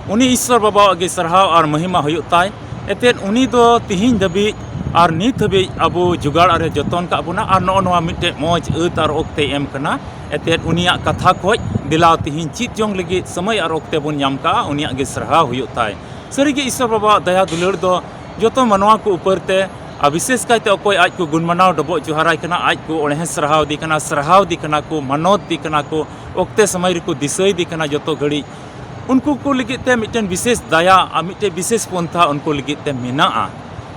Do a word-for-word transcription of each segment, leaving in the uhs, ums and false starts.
ᱩᱱᱤ ᱤᱥᱥᱚᱨ ᱵᱟᱵᱟᱣᱟᱜ ᱜᱮ ᱥᱟᱨᱦᱟᱣ ᱟᱨ ᱢᱚᱦᱤᱢᱟ ᱦᱩᱭᱩᱜ ᱛᱟᱭ᱾ ᱮᱱᱛᱮᱫ ᱩᱱᱤ ᱫᱚ ᱛᱤᱦᱤᱧ ᱫᱷᱟᱹᱵᱤᱡ ᱟᱨ ᱱᱤᱛ ᱦᱟᱹᱵᱤᱡ ᱟᱵᱚ ᱡᱚᱜᱟᱲ ᱟᱨᱮ ᱡᱚᱛᱚᱱ ᱠᱟᱜ ᱵᱚᱱᱟ ᱟᱨ ᱱᱚᱜᱼᱚ ᱱᱚᱣᱟ ᱢᱤᱫᱴᱮᱡ ᱢᱚᱡᱽ ᱟᱹᱛ ᱟᱨ ᱚᱠᱛᱮᱭ ᱮᱢ ᱠᱟᱱᱟ᱾ ᱮᱱᱛᱮᱫ ᱩᱱᱤᱭᱟᱜ ᱠᱟᱛᱷᱟ ᱠᱷᱚᱡ ᱫᱮᱞᱟ ᱛᱤᱦᱤᱧ ᱪᱮᱫ ᱡᱚᱝ ᱞᱟᱹᱜᱤᱫ ᱥᱚᱢᱚᱭ ᱟᱨ ᱚᱠᱛᱮ ᱵᱚᱱ ᱧᱟᱢ ᱠᱟᱜᱼᱟ, ᱩᱱᱤᱭᱟᱜ ᱜᱮ ᱥᱟᱨᱦᱟᱣ ᱦᱩᱭᱩᱜ ᱛᱟᱭ᱾ ᱥᱟᱹᱨᱤᱜᱮ ᱤᱥᱥᱚᱨ ᱵᱟᱵᱟᱣᱟᱜ ᱫᱟᱭᱟ ᱫᱩᱞᱟᱹᱲ ᱫᱚ ᱡᱚᱛᱚ ᱢᱟᱱᱣᱟ ᱠᱚ ᱩᱯᱟᱹᱨ ᱛᱮ, ᱟᱨ ᱵᱤᱥᱮᱥ ᱠᱟᱭᱛᱮ ᱚᱠᱚᱭ ᱟᱡ ᱠᱚ ᱜᱩᱱ ᱢᱟᱱᱟᱣ ᱰᱚᱵᱚᱜ ᱡᱚᱦᱟᱨᱟᱭ ᱠᱟᱱᱟ, ᱟᱡ ᱠᱚ ᱚᱬᱦᱮ ᱥᱟᱨᱦᱟᱣ ᱫᱮ ᱠᱟᱱᱟ, ᱥᱟᱨᱦᱟᱣ ᱫᱮ ᱠᱟᱱᱟ ᱠᱚ, ᱢᱟᱱᱚᱛ ᱫᱮ ᱠᱟᱱᱟ ᱠᱚ, ᱚᱠᱛᱮ ᱥᱚᱢᱚᱭ ᱨᱮᱠᱚ ᱫᱤᱥᱟᱹᱭ ᱫᱮ ᱠᱟᱱᱟ ᱡᱚᱛᱚ ᱜᱷᱟᱹᱲᱤᱡ, ᱩᱱᱠᱩ ᱠᱚ ᱞᱟᱹᱜᱤᱫ ᱛᱮ ᱢᱤᱫᱴᱮᱱ ᱵᱤᱥᱮᱥ ᱫᱟᱭᱟ ᱟᱨ ᱢᱤᱫᱴᱮᱱ ᱵᱤᱥᱮᱥ ᱯᱚᱱᱛᱷᱟ ᱩᱱᱠᱩ ᱞᱟᱹᱜᱤᱫ ᱛᱮ ᱢᱮᱱᱟᱜᱼᱟ᱾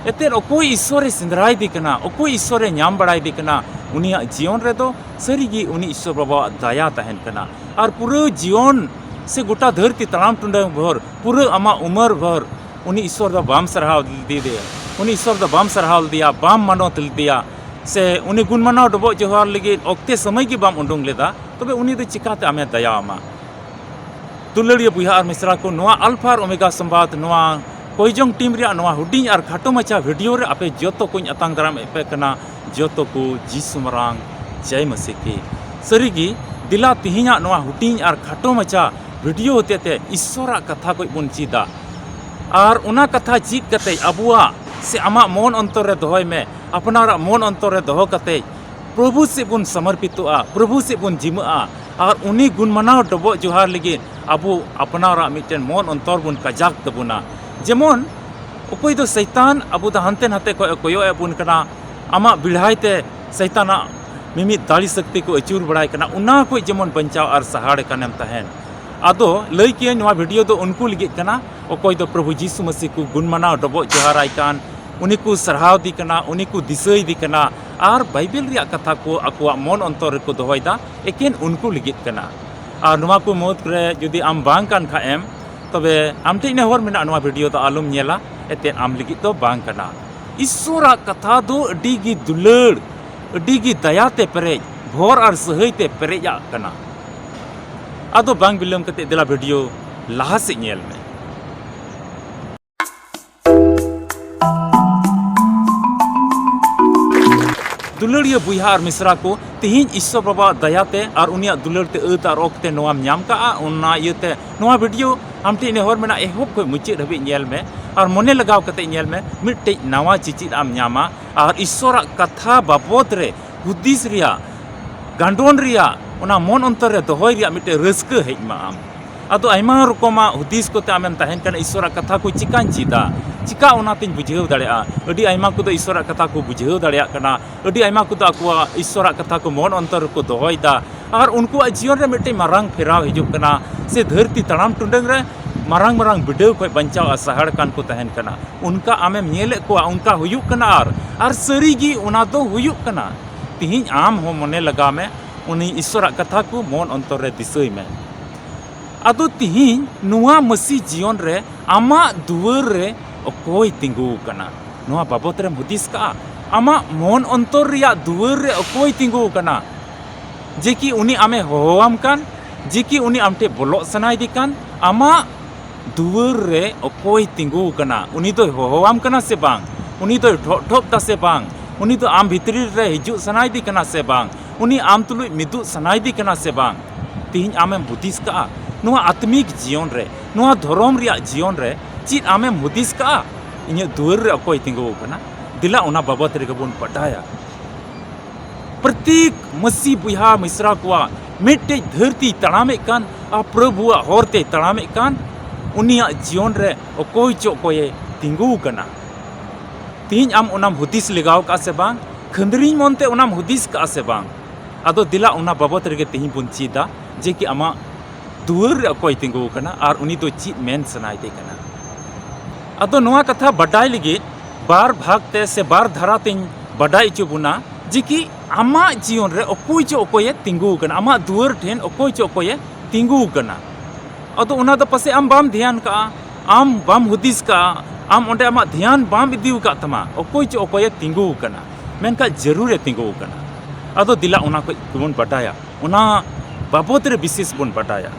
ᱮᱱᱛᱮᱫ ᱚᱠᱚᱭ ᱤᱥᱥᱚᱨᱮ ᱥᱮᱸᱫᱽᱨᱟᱭᱮᱫᱮ ᱠᱟᱱᱟ, ᱚᱠᱚᱭ ᱤᱥᱥᱚᱨᱮ ᱧᱟᱢ ᱵᱟᱲᱟᱭᱮᱫᱮ ᱠᱟᱱᱟ, ᱩᱱᱤᱭᱟᱜ ᱡᱤᱭᱚᱱ ᱨᱮᱫᱚ ᱥᱟᱹᱨᱤᱜᱮ ᱩᱱᱤ ᱤᱥᱥᱚᱨ ᱵᱟᱵᱟᱣᱟᱜ ᱫᱟᱭᱟ ᱛᱟᱦᱮᱱ ᱠᱟᱱᱟ᱾ ᱟᱨ ᱯᱩᱨᱟᱹ ᱡᱤᱭᱚᱱ ᱥᱮ ᱜᱚᱴᱟ ᱫᱷᱟᱹᱨᱛᱤ ᱛᱟᱲᱟᱢ ᱴᱩᱰᱟᱹᱝ ᱵᱷᱳᱨ, ᱯᱩᱨᱟᱹ ᱟᱢᱟᱜ ᱩᱢᱟᱹᱨ ᱵᱷᱳᱨ ᱩᱱᱤ ᱤᱥᱥᱚᱨ ᱫᱚ ᱵᱟᱢ ᱥᱟᱨᱦᱟᱣ ᱞᱮᱫᱮᱭᱟ, ᱩᱱᱤ ᱤᱥᱥᱚᱨ ᱫᱚ ᱵᱟᱢ ᱥᱟᱨᱦᱟᱣ ᱞᱮᱫᱮᱭᱟ, ᱵᱟᱢ ᱢᱟᱱᱚᱛ ᱞᱮᱫᱮᱭᱟ, ᱥᱮ ᱩᱱᱤ ᱜᱩᱱ ᱢᱟᱱᱟᱣ ᱰᱚᱵᱚᱜ ᱡᱚᱦᱟᱨ ᱞᱟᱹᱜᱤᱫ ᱚᱠᱛᱮ ᱥᱚᱢᱚᱭ ᱜᱮ ᱵᱟᱢ ᱩᱰᱩᱝ ᱞᱮᱫᱟ, ᱛᱚᱵᱮ ᱩᱱᱤ ᱫᱚ ᱪᱤᱠᱟᱛᱮ ᱟᱢᱮ ᱫᱟᱭᱟ ᱟᱢᱟ? ᱫᱩᱞᱟᱹᱲᱤᱭᱟᱹ ᱵᱚᱭᱦᱟ ᱟᱨ ᱢᱤᱥᱨᱟ ᱠᱚ, ᱱᱚᱣᱟ ᱟᱞᱯᱷᱟ ᱟᱨ ᱳᱢᱮᱜᱟ ᱥᱚᱢᱵᱟᱫ, ᱱᱚᱣᱟ ᱠᱚᱭᱡᱚᱝ ᱴᱤᱢ ᱨᱮᱭᱟᱜ ᱱᱚᱣᱟ ᱦᱩᱰᱤᱧ ᱟᱨ ᱠᱷᱟᱴᱚ ᱢᱟᱪᱷᱟ ᱵᱷᱤᱰᱤᱭᱳ ᱨᱮ ᱟᱯᱮ ᱡᱚᱛᱚ ᱠᱚᱧ ᱟᱛᱟᱝ ᱫᱟᱨᱟᱢ ᱮᱫ ᱯᱮ ᱠᱟᱱᱟ᱾ ᱡᱚᱛᱚ ᱠᱚ ᱡᱤᱥᱩ ᱢᱟᱨᱟᱝ ᱡᱟᱭ ᱢᱟᱹᱥᱤ ᱠᱤ᱾ ᱥᱟᱹᱨᱤᱜᱮ, ᱫᱮᱞᱟ ᱛᱤᱦᱤᱧᱟᱜ ᱱᱚᱣᱟ ᱦᱩᱰᱤᱧ ᱟᱨ ᱠᱷᱟᱴᱚ ᱢᱟᱪᱷᱟ ᱵᱷᱤᱰᱤᱭᱳ ᱦᱚᱛᱮᱛᱮ ᱤᱥᱥᱚᱨᱟᱜ ᱠᱟᱛᱷᱟ ᱠᱚ ᱵᱚᱱ ᱪᱮᱫᱟ᱾ ᱟᱨ ᱚᱱᱟ ᱠᱟᱛᱷᱟ ᱪᱮᱫ ᱠᱟᱛᱮ ᱟᱵᱚᱣᱟᱜ ᱥᱮ ᱟᱢᱟᱜ ᱢᱚᱱ ᱚᱱᱛᱚᱨ ᱨᱮ ᱫᱚᱦᱚᱭ ᱢᱮ, ᱟᱯᱱᱟᱨᱟᱜ ᱢᱚᱱ ᱚᱱᱛᱚᱨ ᱨᱮ ᱫᱚᱦᱚ ᱠᱟᱛᱮ ᱯᱨᱚᱵᱷᱩ ᱥᱮᱫ ᱵᱚᱱ ᱥᱚᱢᱚᱨᱯᱤᱛᱚᱜᱼᱟ, ᱯᱨᱚᱵᱷᱩ ᱥᱮᱫ ᱵᱚᱱ ᱡᱤᱢᱟᱹᱜᱼᱟ᱾ ᱟᱨ ᱩᱱᱤ ᱜᱩᱱ ᱢᱟᱱᱟᱣ ᱰᱚᱵᱚᱜ ᱡᱚᱦᱟᱨ ᱞᱟᱹᱜᱤᱫ ᱟᱵᱚ ᱟᱯᱱᱟᱨᱟᱜ ᱢᱤᱫᱴᱮᱱ ᱢᱚᱱ ᱚᱱᱛᱚᱨ ᱵᱚᱱ ᱠᱟᱡᱟᱠ ᱛᱟᱵᱚᱱᱟ᱾ ᱡᱮᱢᱚᱱ ᱚᱠᱚᱭ ᱫᱚ ᱥᱟᱭᱛᱟᱱ ᱟᱵᱚ ᱫᱚ ᱦᱟᱱᱛᱮ ᱱᱟᱛᱮ ᱠᱷᱚᱱ ᱮ ᱠᱚᱭᱚᱜ ᱮᱫ ᱵᱚᱱ ᱠᱟᱱᱟ, ᱟᱢᱟᱜ ᱵᱮᱲᱦᱟᱭ ᱛᱮ ᱥᱟᱭᱛᱟᱱᱟᱜ ᱢᱤᱢᱤᱫ ᱫᱟᱲᱮ ᱥᱚᱠᱛᱤ ᱠᱚ ᱟᱹᱪᱩᱨ ᱵᱟᱲᱟᱭ ᱠᱟᱱᱟ, ᱚᱱᱟ ᱠᱷᱚᱱ ᱡᱮᱢᱚᱱ ᱵᱟᱧᱪᱟᱣ ᱟᱨ ᱥᱟᱦᱟ ᱨᱮ ᱠᱟᱱᱮᱢ ᱛᱟᱦᱮᱱ᱾ ᱟᱫᱚ ᱞᱟᱹᱭ ᱠᱤᱭᱟᱹᱧ, ᱱᱚᱣᱟ ᱵᱷᱤᱰᱤᱭᱳ ᱫᱚ ᱩᱱᱠᱩ ᱞᱟᱹᱜᱤᱫ ᱠᱟᱱᱟ, ᱚᱠᱚᱭ ᱫᱚ ᱯᱨᱚᱵᱷᱩ ᱡᱤᱥᱩ ᱢᱟᱹᱥᱤ ᱠᱚ ᱜᱩᱱ ᱢᱟᱱᱟᱣ ᱰᱚᱵᱚᱜ ᱡᱚᱦᱟᱨᱟᱭ ᱠᱟᱱ, ᱩᱱᱤ ᱠᱚ ᱥᱟᱨᱦᱟᱣ ᱫᱮ ᱠᱟᱱᱟ, ᱩᱱᱤ ᱠᱚ ᱫᱤᱥᱟᱹᱭ ᱫᱮ ᱠᱟᱱᱟ, ᱟᱨ ᱵᱟᱭᱵᱮᱞ ᱨᱮᱭᱟᱜ ᱠᱟᱛᱷᱟ ᱠᱚ ᱟᱠᱚᱣᱟᱜ ᱢᱚᱱ ᱚᱱᱛᱚᱨ ᱨᱮᱠᱚ ᱫᱚᱦᱚᱭᱮᱫᱟ, ᱮᱠᱮᱱ ᱩᱱᱠᱩ ᱞᱟᱹᱜᱤᱫ ᱠᱟᱱᱟ᱾ ᱟᱨ ᱱᱚᱣᱟ ᱠᱚ ᱢᱩᱫᱽ ᱨᱮ ᱡᱩᱫᱤ ᱟᱢ ᱵᱟᱝ ᱠᱟᱱ ᱠᱷᱟᱡ ᱮᱢ, ᱛᱚᱵᱮ ᱟᱢ ᱴᱷᱮᱱ ᱱᱮᱦᱚᱨ ᱢᱮᱱᱟᱜᱼᱟ, ᱱᱚᱣᱟ ᱵᱷᱤᱰᱤᱭᱳ ᱫᱚ ᱟᱞᱚᱢ ᱧᱮᱞᱟ, ᱮᱱᱛᱮᱫ ᱟᱢ ᱞᱟᱹᱜᱤᱫ ᱫᱚ ᱵᱟᱝ ᱠᱟᱱᱟ᱾ ᱤᱥᱥᱚᱨᱟᱜ ᱠᱟᱛᱷᱟ ᱫᱚ ᱟᱹᱰᱤ ᱜᱮ ᱫᱩᱞᱟᱹᱲ, ᱟᱹᱰᱤ ᱜᱮ ᱫᱟᱭᱟ ᱛᱮ ᱯᱮᱨᱮᱡ, ᱵᱷᱚᱨ ᱟᱨ ᱥᱟᱹᱦᱟᱹᱭ ᱛᱮ ᱯᱮᱨᱮᱡᱟᱜ ᱠᱟᱱᱟ᱾ ᱟᱫᱚ ᱵᱟᱝ ᱵᱤᱞᱚᱢ ᱠᱟᱛᱮ ᱫᱮᱞᱟ ᱵᱷᱤᱰᱤᱭᱳ ᱞᱟᱦᱟ ᱥᱮᱫ ᱧᱮᱞ ᱢᱮ᱾ ᱫᱩᱞᱟᱹᱲᱤᱭᱟᱹ ᱵᱚᱭᱦᱟ ᱟᱨ ᱢᱤᱥᱨᱟ ᱠᱚ, ᱛᱮᱦᱮᱧ ᱤᱥᱥᱚᱨ ᱵᱟᱵᱟᱣᱟᱜ ᱫᱟᱭᱟ ᱛᱮ ᱟᱨ ᱩᱱᱤᱭᱟᱜ ᱫᱩᱞᱟᱹᱲ ᱛᱮ ᱟᱹᱛ ᱟᱨ ᱚᱠᱛᱮ ᱱᱚᱣᱟᱢ ᱧᱟᱢ ᱠᱟᱜᱼᱟ᱾ ᱚᱱᱟ ᱤᱭᱟᱹᱛᱮ ᱱᱚᱣᱟ ᱵᱷᱤᱰᱤᱭᱳ ᱟᱢ ᱴᱷᱮᱱ ᱱᱮᱦᱚᱨ ᱢᱮᱱᱟᱜᱼᱟ, ᱮᱦᱚᱵ ᱠᱷᱚᱱ ᱢᱩᱪᱟᱹᱫ ᱦᱟᱹᱵᱤᱡ ᱧᱮᱞ ᱢᱮ ᱟᱨ ᱢᱚᱱᱮ ᱞᱟᱜᱟᱣ ᱠᱟᱛᱮ ᱧᱮᱞ ᱢᱮ, ᱢᱤᱫᱴᱮᱡ ᱱᱟᱣᱟ ᱪᱮᱪᱮᱫ ᱟᱢ ᱧᱟᱢᱟ ᱟᱨ ᱤᱥᱥᱚᱨᱟᱜ ᱠᱟᱛᱷᱟ ᱵᱟᱵᱚᱫ ᱨᱮ ᱦᱩᱫᱤᱥ ᱨᱮᱭᱟᱜ, ᱜᱟᱱᱰᱚᱱ ᱨᱮᱭᱟᱜ, ᱚᱱᱟ ᱢᱚᱱ ᱚᱱᱛᱚᱨ ᱨᱮ ᱫᱚᱦᱚᱭ ᱨᱮᱭᱟᱜ ᱢᱤᱫᱴᱮᱡ ᱨᱟᱹᱥᱠᱟᱹ ᱦᱮᱡ ᱢᱟ ᱟᱢ᱾ ᱟᱫᱚ ᱟᱭᱢᱟ ᱨᱚᱠᱚᱢᱟᱜ ᱦᱩᱫᱤᱥ ᱠᱚᱛᱮ ᱟᱢᱮᱢ ᱛᱟᱦᱮᱱ ᱠᱟᱱᱟ, ᱤᱥᱥᱚᱨᱟᱜ ᱠᱟᱛᱷᱟ ᱠᱚ ᱪᱤᱠᱟᱧ ᱪᱮᱫᱟ, ᱪᱤᱠᱟ ᱚᱱᱟᱛᱮᱧ ᱵᱩᱡᱷᱟᱹᱣ ᱫᱟᱲᱮᱭᱟᱜᱼᱟ? ᱟᱹᱰᱤ ᱟᱭᱢᱟ ᱠᱚᱫᱚ ᱤᱥᱥᱚᱨᱟᱜ ᱠᱟᱛᱷᱟ ᱠᱚ ᱵᱩᱡᱷᱟᱹᱣ ᱫᱟᱲᱮᱭᱟᱜ ᱠᱟᱱᱟ, ᱟᱹᱰᱤ ᱟᱭᱢᱟ ᱠᱚᱫᱚ ᱟᱠᱚᱣᱟᱜ ᱤᱥᱥᱚᱨᱟᱜ ᱠᱟᱛᱷᱟ ᱠᱚ ᱢᱚᱱ ᱚᱱᱛᱚᱨ ᱨᱮᱠᱚ ᱫᱚᱦᱚᱭᱮᱫᱟ, ᱟᱨ ᱩᱱᱠᱩᱣᱟᱜ ᱡᱤᱭᱚᱱ ᱨᱮ ᱢᱤᱫᱴᱮᱱ ᱢᱟᱨᱟᱝ ᱯᱷᱮᱨᱟᱣ ᱦᱤᱡᱩᱜ ᱠᱟᱱᱟ, ᱥᱮ ᱫᱷᱟᱹᱨᱛᱤ ᱛᱟᱲᱟᱢ ᱴᱩᱰᱟᱹᱝ ᱨᱮ ᱢᱟᱨᱟᱝ ᱢᱟᱨᱟᱝ ᱵᱤᱰᱟᱹᱣ ᱠᱷᱚᱱ ᱵᱟᱧᱪᱟᱣ ᱟᱨ ᱥᱟᱦᱟᱲ ᱠᱟᱱ ᱠᱚ ᱛᱟᱦᱮᱱ ᱠᱟᱱᱟ᱾ ᱚᱱᱠᱟ ᱟᱢᱮᱢ ᱧᱮᱞᱮᱫ ᱠᱚᱣᱟ, ᱚᱱᱠᱟ ᱦᱩᱭᱩᱜ ᱠᱟᱱᱟ, ᱟᱨ, ᱟᱨ ᱥᱟᱹᱨᱤᱜᱮ ᱚᱱᱟ ᱫᱚ ᱦᱩᱭᱩᱜ ᱠᱟᱱᱟ᱾ ᱛᱤᱦᱤᱧ ᱟᱢ ᱦᱚᱸ ᱢᱚᱱᱮ ᱞᱟᱜᱟᱣ ᱢᱮ, ᱩᱱᱤ ᱤᱥᱥᱚᱨᱟᱜ ᱠᱟᱛᱷᱟ ᱠᱚ ᱢᱚᱱ ᱚᱱᱛᱚᱨ ᱨᱮ ᱫᱤᱥᱟᱹᱭ ᱢᱮ᱾ ᱟᱫᱚ ᱛᱤᱦᱤᱧ ᱱᱚᱣᱟ ᱢᱟᱹᱥᱤ ᱡᱤᱭᱚᱱ ᱨᱮ ᱟᱢᱟᱜ ᱫᱩᱣᱟᱹᱨ ᱨᱮ ᱚᱠᱚᱭ ᱛᱤᱸᱜᱩ ᱟᱠᱟᱱᱟ? ᱱᱚᱣᱟ ᱵᱟᱵᱚᱛ ᱨᱮᱢ ᱦᱩᱫᱤᱥ ᱠᱟᱜᱼᱟ? ᱟᱢᱟᱜ ᱢᱚᱱ ᱚᱱᱛᱚᱨ ᱨᱮᱭᱟᱜ ᱫᱩᱣᱟᱹᱨ ᱨᱮ ᱚᱠᱚᱭ ᱛᱤᱸᱜᱩ ᱟᱠᱟᱱᱟ? ᱡᱮ ᱠᱤ ᱩᱱᱤ ᱟᱢᱮ ᱦᱚᱦᱚᱣᱟᱢ ᱠᱟᱱ, ᱡᱮ ᱠᱤ ᱩᱱᱤ ᱟᱢ ᱴᱷᱮᱱ ᱵᱚᱞᱚᱜ ᱥᱟᱱᱟᱭᱮᱫᱮ ᱠᱟᱱ, ᱟᱢᱟᱜ ᱫᱩᱣᱟᱹᱨ ᱨᱮ ᱚᱠᱚᱭ ᱛᱤᱸᱜᱩ ᱟᱠᱟᱱᱟ? ᱩᱱᱤ ᱫᱚᱭ ᱦᱚᱦᱚᱣᱟᱢ ᱠᱟᱱᱟ ᱥᱮ ᱵᱟᱝ? ᱩᱱᱤ ᱫᱚᱭ ᱴᱷᱚᱜ ᱴᱷᱚᱜ ᱫᱟ ᱥᱮ ᱵᱟᱝ? ᱩᱱᱤ ᱫᱚ ᱟᱢ ᱵᱷᱤᱛᱨᱤ ᱨᱮ ᱦᱤᱡᱩᱜ ᱥᱟᱱᱟᱭᱮᱫᱮ ᱠᱟᱱᱟ ᱥᱮ ᱵᱟᱝ? ᱩᱱᱤ ᱟᱢ ᱛᱩᱞᱩᱡ ᱢᱤᱫᱩᱜ ᱥᱟᱱᱟᱭᱮᱫᱮ ᱠᱟᱱᱟ ᱥᱮ ᱵᱟᱝ? ᱛᱤᱦᱤᱧ ᱟᱢᱮᱢ ᱦᱩᱫᱤᱥ ᱠᱟᱜᱼᱟ, ᱱᱚᱣᱟ ᱟᱛᱢᱤᱠ ᱡᱤᱭᱚᱱ ᱨᱮ, ᱱᱚᱣᱟ ᱫᱷᱚᱨᱚᱢ ᱨᱮᱭᱟᱜ ᱡᱤᱭᱚᱱ ᱨᱮ ᱪᱮᱫ ᱟᱢᱮᱢ ᱦᱩᱫᱤᱥ ᱠᱟᱜᱼᱟ? ᱤᱧᱟᱹᱜ ᱫᱩᱣᱟᱹᱨ ᱨᱮ ᱚᱠᱚᱭ ᱛᱤᱸᱜᱩ ᱟᱠᱟᱱᱟ? ᱫᱮᱞᱟ ᱚᱱᱟ ᱵᱟᱵᱚᱛ ᱨᱮᱜᱮ ᱵᱚᱱ ᱵᱟᱰᱟᱭᱟ᱾ ᱯᱨᱚᱛᱮᱠ ᱢᱟᱹᱥᱤ ᱵᱚᱭᱦᱟ ᱢᱤᱥᱨᱟ ᱠᱚᱣᱟᱜ ᱢᱤᱫᱴᱮᱡ ᱫᱷᱟᱹᱨᱛᱤᱭ ᱛᱟᱲᱟᱢᱮᱫ ᱠᱟᱱ ᱟᱨ ᱯᱨᱚᱵᱷᱩᱣᱟᱜ ᱦᱚᱨ ᱛᱮᱭ ᱛᱟᱲᱟᱢᱮᱫ ᱠᱟᱱ, ᱩᱱᱤᱭᱟᱜ ᱡᱤᱭᱚᱱ ᱨᱮ ᱚᱠᱚᱭ ᱪᱚ ᱚᱠᱚᱭᱮ ᱛᱤᱸᱜᱩ ᱟᱠᱟᱱᱟ᱾ ᱛᱤᱦᱤᱧ ᱟᱢ ᱚᱱᱟᱢ ᱦᱩᱫᱤᱥ ᱞᱮᱜᱟᱣ ᱠᱟᱜᱼᱟ ᱥᱮ ᱵᱟᱝ? ᱠᱷᱟᱹᱱᱫᱽᱨᱤᱧ ᱢᱚᱱᱛᱮ ᱚᱱᱟᱢ ᱦᱩᱫᱤᱥ ᱠᱟᱜᱼᱟ ᱥᱮ ᱵᱟᱝ? ᱟᱫᱚ ᱫᱮᱞᱟ ᱚᱱᱟ ᱵᱟᱵᱚᱛ ᱨᱮᱜᱮ ᱛᱤᱦᱤᱧ ᱵᱚᱱ ᱪᱮᱫᱟ, ᱡᱮ ᱠᱤ ᱟᱢᱟᱜ ᱫᱩᱣᱟᱹᱨ ᱨᱮ ᱚᱠᱚᱭ ᱛᱤᱸᱜᱩ ᱟᱠᱟᱱᱟ ᱟᱨ ᱩᱱᱤ ᱫᱚ ᱪᱮᱫ ᱢᱮᱱ ᱥᱟᱱᱟᱭᱮᱫᱮ ᱠᱟᱱᱟ᱾ ᱟᱫᱚ ᱱᱚᱣᱟ ᱠᱟᱛᱷᱟ ᱵᱟᱰᱟᱭ ᱞᱟᱹᱜᱤᱫ ᱵᱟᱨ ᱵᱷᱟᱜᱽ ᱛᱮ ᱥᱮ ᱵᱟᱨ ᱫᱷᱟᱨᱟ ᱛᱮᱧ ᱵᱟᱰᱟᱭ ᱦᱚᱪᱚ ᱵᱚᱱᱟ, ᱡᱮ ᱠᱤ ᱟᱢᱟᱜ ᱡᱤᱭᱚᱱ ᱨᱮ ᱚᱠᱚᱭ ᱪᱚ ᱚᱠᱚᱭᱮ ᱛᱤᱸᱜᱩ ᱟᱠᱟᱱᱟ, ᱟᱢᱟᱜ ᱫᱩᱣᱟᱹᱨ ᱴᱷᱮᱱ ᱚᱠᱚᱭ ᱪᱚ ᱚᱠᱚᱭᱮ ᱛᱤᱸᱜᱩ ᱟᱠᱟᱱᱟ᱾ ᱟᱫᱚ ᱚᱱᱟ ᱫᱚ ᱯᱟᱥᱮᱡ ᱟᱢ ᱵᱟᱢ ᱫᱷᱮᱭᱟᱱ ᱠᱟᱜᱼᱟ, ᱟᱢ ᱵᱟᱢ ᱦᱩᱫᱤᱥ ᱠᱟᱜᱼᱟ, ᱟᱢ ᱚᱸᱰᱮ ᱟᱢᱟᱜ ᱫᱷᱮᱭᱟᱱ ᱵᱟᱢ ᱤᱫᱤ ᱟᱠᱟᱫ ᱛᱟᱢᱟ, ᱚᱠᱚᱭ ᱪᱚ ᱚᱠᱚᱭᱮ ᱛᱤᱸᱜᱩ ᱟᱠᱟᱱᱟ, ᱢᱮᱱᱠᱷᱟᱱ ᱡᱟᱹᱨᱩᱲᱮ ᱛᱤᱸᱜᱩ ᱟᱠᱟᱱᱟ᱾ ᱟᱫᱚ ᱫᱮᱞᱟ ᱚᱱᱟ ᱠᱚ ᱠᱚᱵᱚᱱ ᱵᱟᱰᱟᱭᱟ, ᱚᱱᱟ ᱵᱟᱵᱚᱫ ᱨᱮ ᱵᱤᱥᱮᱥ ᱵᱚᱱ ᱵᱟᱰᱟᱭᱟ᱾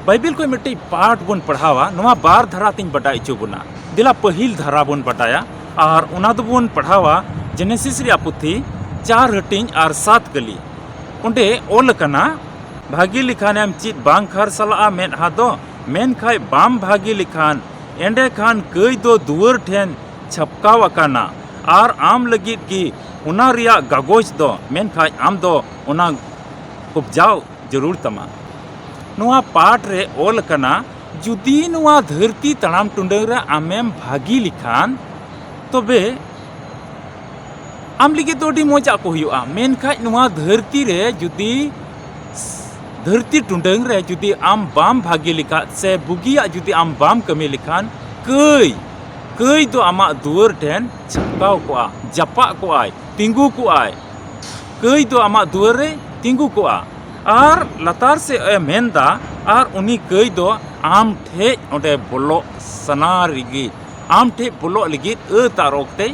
ᱵᱟᱭᱵᱮᱞ ᱠᱷᱚᱱ ᱢᱤᱫᱴᱤᱡ ᱯᱟᱴ ᱵᱚᱱ ᱯᱟᱲᱦᱟᱣᱟ, ᱱᱚᱣᱟ ᱵᱟᱨ ᱫᱷᱟᱨᱟ ᱛᱤᱧ ᱵᱟᱰᱟᱭ ᱦᱚᱪᱚ ᱵᱚᱱᱟ᱾ ᱫᱮᱞᱟ ᱯᱟᱹᱦᱤᱞ ᱫᱷᱟᱨᱟ ᱵᱚᱱ ᱵᱟᱰᱟᱭᱟ, ᱟᱨ ᱚᱱᱟ ᱫᱚᱵᱚᱱ ᱯᱟᱲᱦᱟᱣᱟ ᱡᱮᱱᱮᱥᱤᱥ ᱨᱮᱭᱟᱜ ᱯᱩᱛᱷᱤ ᱪᱟᱨ ᱦᱟᱹᱴᱤᱧ ᱟᱨ ᱥᱟᱛ ᱠᱟᱹᱞᱤ᱾ ᱚᱸᱰᱮ ᱚᱞ ᱟᱠᱟᱱᱟ, ᱵᱷᱟᱹᱜᱤ ᱞᱮᱠᱷᱟᱱᱮᱢ ᱪᱮᱫ ᱵᱟᱝ ᱠᱷᱟᱨᱥᱟᱞᱟᱜᱼᱟ ᱢᱮᱫᱦᱟ ᱫᱚ, ᱢᱮᱱᱠᱷᱟᱡ ᱵᱟᱢ ᱵᱷᱟᱹᱜᱤ ᱞᱮᱠᱷᱟᱱ, ᱮᱸᱰᱮᱠᱷᱟᱱ ᱠᱟᱹᱭ ᱫᱚ ᱫᱩᱣᱟᱹᱨ ᱴᱷᱮᱱ ᱪᱷᱟᱯᱠᱟᱣ ᱟᱠᱟᱱᱟ ᱟᱨ ᱟᱢ ᱞᱟᱹᱜᱤᱫ ᱜᱮ ᱚᱱᱟ ᱨᱮᱭᱟᱜ ᱠᱟᱜᱚᱡᱽ ᱫᱚ, ᱢᱮᱱᱠᱷᱟᱡ ᱟᱢ ᱫᱚ ᱚᱱᱟ ᱠᱚᱵᱡᱟᱣ ᱡᱟᱹᱨᱩᱲ ᱛᱟᱢᱟ᱾ ᱱᱚᱣᱟ ᱯᱟᱴ ᱨᱮ ᱚᱞ ᱟᱠᱟᱱᱟ, ᱡᱩᱫᱤ ᱱᱚᱣᱟ ᱫᱷᱟᱹᱨᱛᱤ ᱛᱟᱲᱟᱢ ᱴᱩᱰᱟᱹᱝ ᱨᱮ ᱟᱢᱮᱢ ᱵᱷᱟᱹᱜᱤ ᱞᱮᱠᱷᱟᱱ, ᱛᱚᱵᱮ ᱟᱢ ᱞᱟᱹᱜᱤᱫ ᱫᱚ ᱟᱹᱰᱤ ᱢᱚᱡᱟᱜ ᱠᱚ ᱦᱩᱭᱩᱜᱼᱟ᱾ ᱢᱮᱱᱠᱷᱟᱡ ᱱᱚᱣᱟ ᱫᱷᱟᱹᱨᱛᱤ ᱨᱮ ᱡᱩᱫᱤ, ᱫᱷᱟᱹᱨᱛᱤ ᱴᱩᱰᱟᱹᱝ ᱨᱮ ᱡᱩᱫᱤ ᱟᱢ ᱵᱟᱢ ᱵᱷᱟᱹᱜᱤ ᱞᱮᱠᱷᱟᱡ ᱥᱮ ᱵᱩᱜᱤᱭᱟᱜ ᱡᱩᱫᱤ ᱟᱢ ᱵᱟᱢ ᱠᱟᱹᱢᱤ ᱞᱮᱠᱷᱟᱱ, ᱠᱟᱹᱭ, ᱠᱟᱹᱭ ᱫᱚ ᱟᱢᱟᱜ ᱫᱩᱣᱟᱹᱨ ᱴᱷᱮᱱ ᱪᱷᱟᱯᱠᱟᱣ ᱠᱚᱜᱼᱟ, ᱡᱟᱯᱟᱜ ᱠᱚᱜᱼᱟᱭ, ᱛᱤᱸᱜᱩ ᱠᱚᱜᱼᱟᱭ᱾ ᱠᱟᱹᱭ ᱫᱚ ᱟᱢᱟᱜ ᱫᱩᱣᱟᱹᱨ ᱨᱮ ᱛᱤᱸᱜᱩ ᱠᱚᱜᱼᱟ᱾ ᱟᱨ ᱞᱟᱛᱟᱨ ᱥᱮᱫ ᱮ ᱢᱮᱱᱫᱟ, ᱟᱨ ᱩᱱᱤ ᱠᱟᱹᱭ ᱫᱚ ᱟᱢ ᱴᱷᱮᱡ ᱚᱸᱰᱮ ᱵᱚᱞᱚᱜ ᱥᱟᱱᱟ ᱨᱮᱜᱮ, ᱟᱢ ᱴᱷᱮᱡ ᱵᱚᱞᱚᱜ ᱞᱟᱹᱜᱤᱫ ᱟᱹᱛ ᱟᱨ ᱚᱠᱛᱮᱭ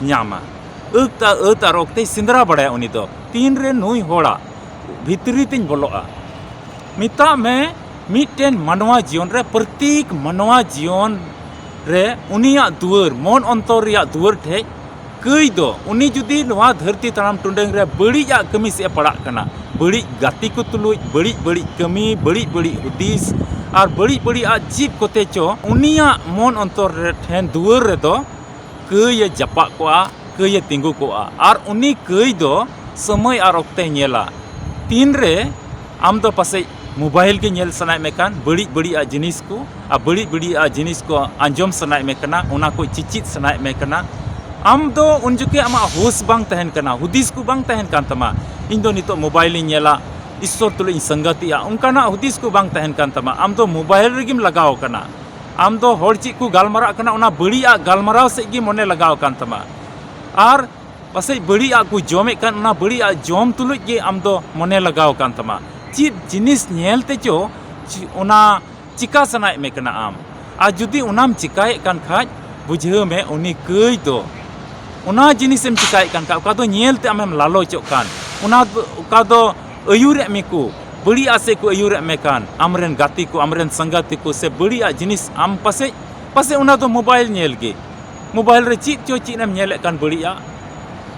ᱧᱟᱢᱟ᱾ ᱟᱹᱛ ᱟᱨ, ᱟᱹᱛ ᱟᱨ ᱚᱠᱛᱮᱭ ᱥᱮᱸᱫᱽᱨᱟ ᱵᱟᱲᱟᱭᱟ ᱩᱱᱤ ᱫᱚ, ᱛᱤᱱᱨᱮ ᱱᱩᱭ ᱦᱚᱲᱟᱜ ᱵᱷᱤᱛᱨᱤ ᱛᱤᱧ ᱵᱚᱞᱚᱜᱼᱟ᱾ ᱢᱮᱛᱟᱜ ᱢᱮ, ᱢᱤᱫᱴᱮᱱ ᱢᱟᱱᱣᱟ ᱡᱤᱭᱚᱱ ᱨᱮ, ᱯᱨᱚᱛᱮᱠ ᱢᱟᱱᱣᱟ ᱡᱤᱭᱚᱱ ᱨᱮ ᱩᱱᱤᱭᱟᱜ ᱫᱩᱣᱟᱹᱨ, ᱢᱚᱱ ᱚᱱᱛᱚᱨ ᱨᱮᱭᱟᱜ ᱫᱩᱣᱟᱹᱨ ᱴᱷᱮᱡ ᱠᱟᱹᱭ ᱫᱚ, ᱩᱱᱤ ᱡᱩᱫᱤ ᱱᱚᱣᱟ ᱫᱷᱟᱹᱨᱛᱤ ᱛᱟᱲᱟᱢ ᱴᱩᱰᱟᱹᱝ ᱨᱮ ᱵᱟᱹᱲᱤᱡᱟᱜ ᱠᱟᱹᱢᱤ ᱥᱮᱫ ᱮ ᱯᱟᱲᱟᱜ ᱠᱟᱱᱟ, ᱵᱟᱹᱲᱤᱡ ᱜᱟᱛᱮ ᱠᱚ ᱛᱩᱞᱩᱡ, ᱵᱟᱹᱲᱤᱡ ᱵᱟᱹᱲᱤᱡ ᱠᱟᱹᱢᱤ, ᱵᱟᱹᱲᱤᱡ ᱵᱟᱹᱲᱤᱡ ᱦᱩᱫᱤᱥ ᱟᱨ ᱵᱟᱹᱲᱤᱡ ᱵᱟᱹᱲᱤᱡᱟᱜ ᱪᱮᱫ ᱠᱚᱛᱮ ᱪᱚ, ᱩᱱᱤᱭᱟᱜ ᱢᱚᱱ ᱚᱱᱛᱚᱨ ᱨᱮ ᱴᱷᱮᱱ ᱫᱩᱣᱟᱹᱨ ᱨᱮᱫᱚ ᱠᱟᱹᱭ ᱮ ᱡᱟᱯᱟᱜ ᱠᱚᱜᱼᱟ, ᱠᱟᱹᱭ ᱮ ᱛᱤᱸᱜᱩ ᱠᱚᱜᱼᱟ᱾ ᱟᱨ ᱩᱱᱤ ᱠᱟᱹᱭ ᱫᱚ ᱥᱚᱢᱚᱭ ᱟᱨ ᱚᱠᱛᱮᱭ ᱧᱮᱞᱟ᱾ ᱛᱤᱱᱨᱮ ᱟᱢ ᱫᱚ ᱯᱟᱥᱮᱡ ᱢᱳᱵᱟᱭᱤᱞ ᱜᱮ ᱧᱮᱞ ᱥᱟᱱᱟᱭᱮᱫ ᱢᱮ ᱠᱟᱱ, ᱵᱟᱹᱲᱤᱡ ᱵᱟᱹᱲᱤᱡᱟᱜ ᱡᱤᱱᱤᱥ ᱠᱚ ᱟᱨ ᱵᱟᱹᱲᱤᱡ ᱵᱟᱹᱲᱤᱡᱟᱜ ᱡᱤᱱᱤᱥ ᱠᱚ ᱟᱸᱡᱚᱢ ᱥᱟᱱᱟᱭᱮᱫ ᱢᱮ ᱠᱟᱱᱟ, ᱚᱱᱟ ᱠᱚ ᱪᱮᱪᱮᱫ ᱥᱟᱱᱟᱭᱮᱫ ᱢᱮ ᱠᱟᱱᱟ, ᱟᱢ ᱫᱚ ᱩᱱ ᱡᱚᱠᱷᱮᱡ ᱟᱢᱟᱜ ᱦᱩᱥ ᱵᱟᱝ ᱛᱟᱦᱮᱱ ᱠᱟᱱᱟ, ᱦᱩᱫᱤᱥ ᱠᱚ ᱵᱟᱝ ᱛᱟᱦᱮᱱ ᱠᱟᱱ ᱛᱟᱢᱟ, "ᱤᱧ ᱫᱚ ᱱᱤᱛᱚᱜ ᱢᱳᱵᱟᱭᱤᱞᱤᱧ ᱧᱮᱞᱟ, ᱤᱥᱥᱚᱨ ᱛᱩᱞᱩᱡ ᱤᱧ ᱥᱟᱝᱜᱟᱛᱤᱜᱼᱟ", ᱚᱱᱠᱟᱱᱟᱜ ᱦᱩᱫᱤᱥ ᱠᱚ ᱵᱟᱝ ᱛᱟᱦᱮᱱ ᱠᱟᱱ ᱛᱟᱢᱟ᱾ ᱟᱢ ᱫᱚ ᱢᱳᱵᱟᱭᱤᱞ ᱨᱮᱜᱮᱢ ᱞᱟᱜᱟᱣ ᱟᱠᱟᱱᱟ᱾ ᱟᱢ ᱫᱚ ᱦᱚᱲ ᱪᱮᱫ ᱠᱚ ᱜᱟᱞᱢᱟᱨᱟᱜ ᱠᱟᱱᱟ, ᱚᱱᱟ ᱵᱟᱹᱲᱤᱡᱟᱜ ᱜᱟᱞᱢᱟᱨᱟᱣ ᱥᱮᱫ ᱜᱮ ᱢᱚᱱᱮ ᱞᱟᱜᱟᱣ ᱟᱠᱟᱱ ᱛᱟᱢᱟ᱾ ᱟᱨ ᱯᱟᱥᱮᱡ ᱵᱟᱹᱲᱤᱡᱟᱜ ᱠᱚ ᱡᱚᱢᱮᱫ ᱠᱟᱱ, ᱚᱱᱟ ᱵᱟᱹᱲᱤᱡᱟᱜ ᱡᱚᱢ ᱛᱩᱞᱩᱡ ᱜᱮ ᱟᱢ ᱫᱚ ᱢᱚᱱᱮ ᱞᱟᱜᱟᱣ ᱟᱠᱟᱱ ᱛᱟᱢᱟ᱾ ᱪᱮᱫ ᱡᱤᱱᱤᱥ ᱧᱮᱞ ᱛᱮᱪᱚ ᱪᱮ-, ᱚᱱᱟ ᱪᱤᱠᱟ ᱥᱟᱱᱟᱭᱮᱫ ᱢᱮ ᱠᱟᱱᱟ ᱟᱢ᱾ ᱟᱨ ᱡᱩᱫᱤ ᱚᱱᱟᱢ ᱪᱤᱠᱟᱭᱮᱫ ᱠᱟᱱ ᱠᱷᱟᱡ, ᱵᱩᱡᱷᱟᱹᱣ ᱢᱮ, ᱩᱱᱤ ᱠᱟᱹᱭ ᱫᱚ ᱚᱱᱟ ᱡᱤᱱᱤᱥᱮᱢ ᱪᱤᱠᱟᱭᱮᱫ ᱠᱟᱱ ᱠᱷᱟᱡ, ᱚᱠᱟ ᱫᱚ ᱧᱮᱞ ᱛᱮ ᱟᱢᱮᱢ ᱞᱟᱞᱚᱪᱚᱜ ᱠᱟᱱ, ᱚᱱᱟ ᱫᱚ, ᱚᱠᱟ ᱫᱚ ᱟᱹᱭᱩᱨᱮᱫ ᱢᱮ ᱠᱚ, ᱵᱟᱹᱲᱤᱡᱟᱜ ᱥᱮᱫ ᱠᱚ ᱟᱹᱭᱩᱨᱮᱫ ᱢᱮ ᱠᱟᱱ, ᱟᱢᱨᱮᱱ ᱜᱟᱛᱮ ᱠᱚ, ᱟᱢᱨᱮᱱ ᱥᱟᱸᱜᱟᱛᱮ ᱠᱚ, ᱥᱮ ᱵᱟᱹᱲᱤᱡᱟᱜ ᱡᱤᱱᱤᱥ ᱟᱢ ᱯᱟᱥᱮᱡ, ᱯᱟᱥᱮᱡ ᱚᱱᱟ ᱫᱚ ᱢᱳᱵᱟᱭᱤᱞ ᱧᱮᱞ ᱜᱮ᱾ ᱢᱳᱵᱟᱭᱤᱞ ᱨᱮ ᱪᱮᱫ ᱪᱚ ᱪᱮᱫ ᱮᱢ ᱧᱮᱞᱮᱫ ᱠᱟᱱ ᱵᱟᱹᱲᱤᱡᱟᱜ,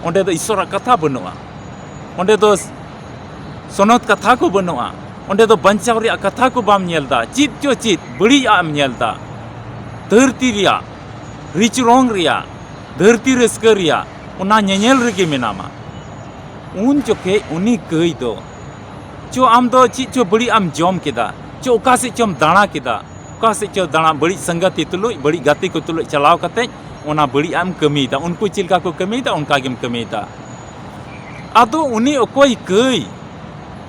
ᱚᱸᱰᱮ ᱫᱚ ᱤᱥᱥᱚᱨᱟᱜ ᱠᱟᱛᱷᱟ ᱵᱟᱹᱱᱩᱜᱼᱟ, ᱚᱸᱰᱮ ᱫᱚ ᱥᱚᱱᱚᱛ ᱠᱟᱛᱷᱟ ᱠᱚ ᱵᱟᱹᱱᱩᱜᱼᱟ, ᱚᱸᱰᱮ ᱫᱚ ᱵᱟᱧᱪᱟᱣ ᱨᱮᱭᱟᱜ ᱠᱟᱛᱷᱟ ᱠᱚ ᱵᱟᱢ ᱧᱮᱞ ᱮᱫᱟ, ᱪᱮᱫ ᱪᱚ ᱪᱮᱫ ᱵᱟᱹᱲᱤᱡᱟᱜ ᱮᱢ ᱧᱮᱞ ᱮᱫᱟ᱾ ᱫᱷᱟᱹᱨᱛᱤ ᱨᱮᱭᱟᱜ, ᱨᱤᱪ ᱨᱚᱝ ᱨᱮᱭᱟᱜ, ᱫᱷᱟᱹᱨᱛᱤ ᱨᱟᱹᱥᱠᱟᱹ ᱨᱮᱭᱟᱜ, ᱚᱱᱟ ᱧᱮᱧᱮᱞ ᱨᱮᱜᱮ ᱢᱮᱱᱟᱢᱟ᱾ ᱩᱱ ᱡᱚᱠᱷᱮᱡ ᱩᱱᱤ ᱠᱟᱹᱭ ᱫᱚ, ᱪᱚ ᱟᱢ ᱫᱚ ᱪᱮᱫ ᱪᱚ ᱵᱟᱹᱲᱤᱡ ᱮᱢ ᱡᱚᱢ ᱠᱮᱫᱟ, ᱪᱚ ᱚᱠᱟ ᱥᱮᱫ ᱪᱚᱢ ᱫᱟᱬᱟ ᱠᱮᱫᱟ, ᱚᱠᱟ ᱥᱮᱫ ᱪᱚ ᱫᱟᱬᱟ, ᱵᱟᱹᱲᱤᱡ ᱥᱟᱸᱜᱟᱛᱤ ᱛᱩᱞᱩᱡ, ᱵᱟᱹᱲᱤᱡ ᱜᱟᱛᱮ ᱠᱚ ᱛᱩᱞᱩᱡ ᱪᱟᱞᱟᱣ ᱠᱟᱛᱮᱡ ᱚᱱᱟ ᱵᱟᱹᱲᱤᱡᱟᱜ ᱮᱢ ᱠᱟᱹᱢᱤᱭᱮᱫᱟ᱾ ᱩᱱᱠᱩ ᱪᱮᱫ ᱞᱮᱠᱟ ᱠᱚ ᱠᱟᱹᱢᱤᱭᱮᱫᱟ, ᱚᱱᱠᱟ ᱜᱮᱢ ᱠᱟᱹᱢᱤᱭᱮᱫᱟ᱾ ᱟᱫᱚ ᱩᱱᱤ ᱚᱠᱚᱭ ᱠᱟᱹᱭ,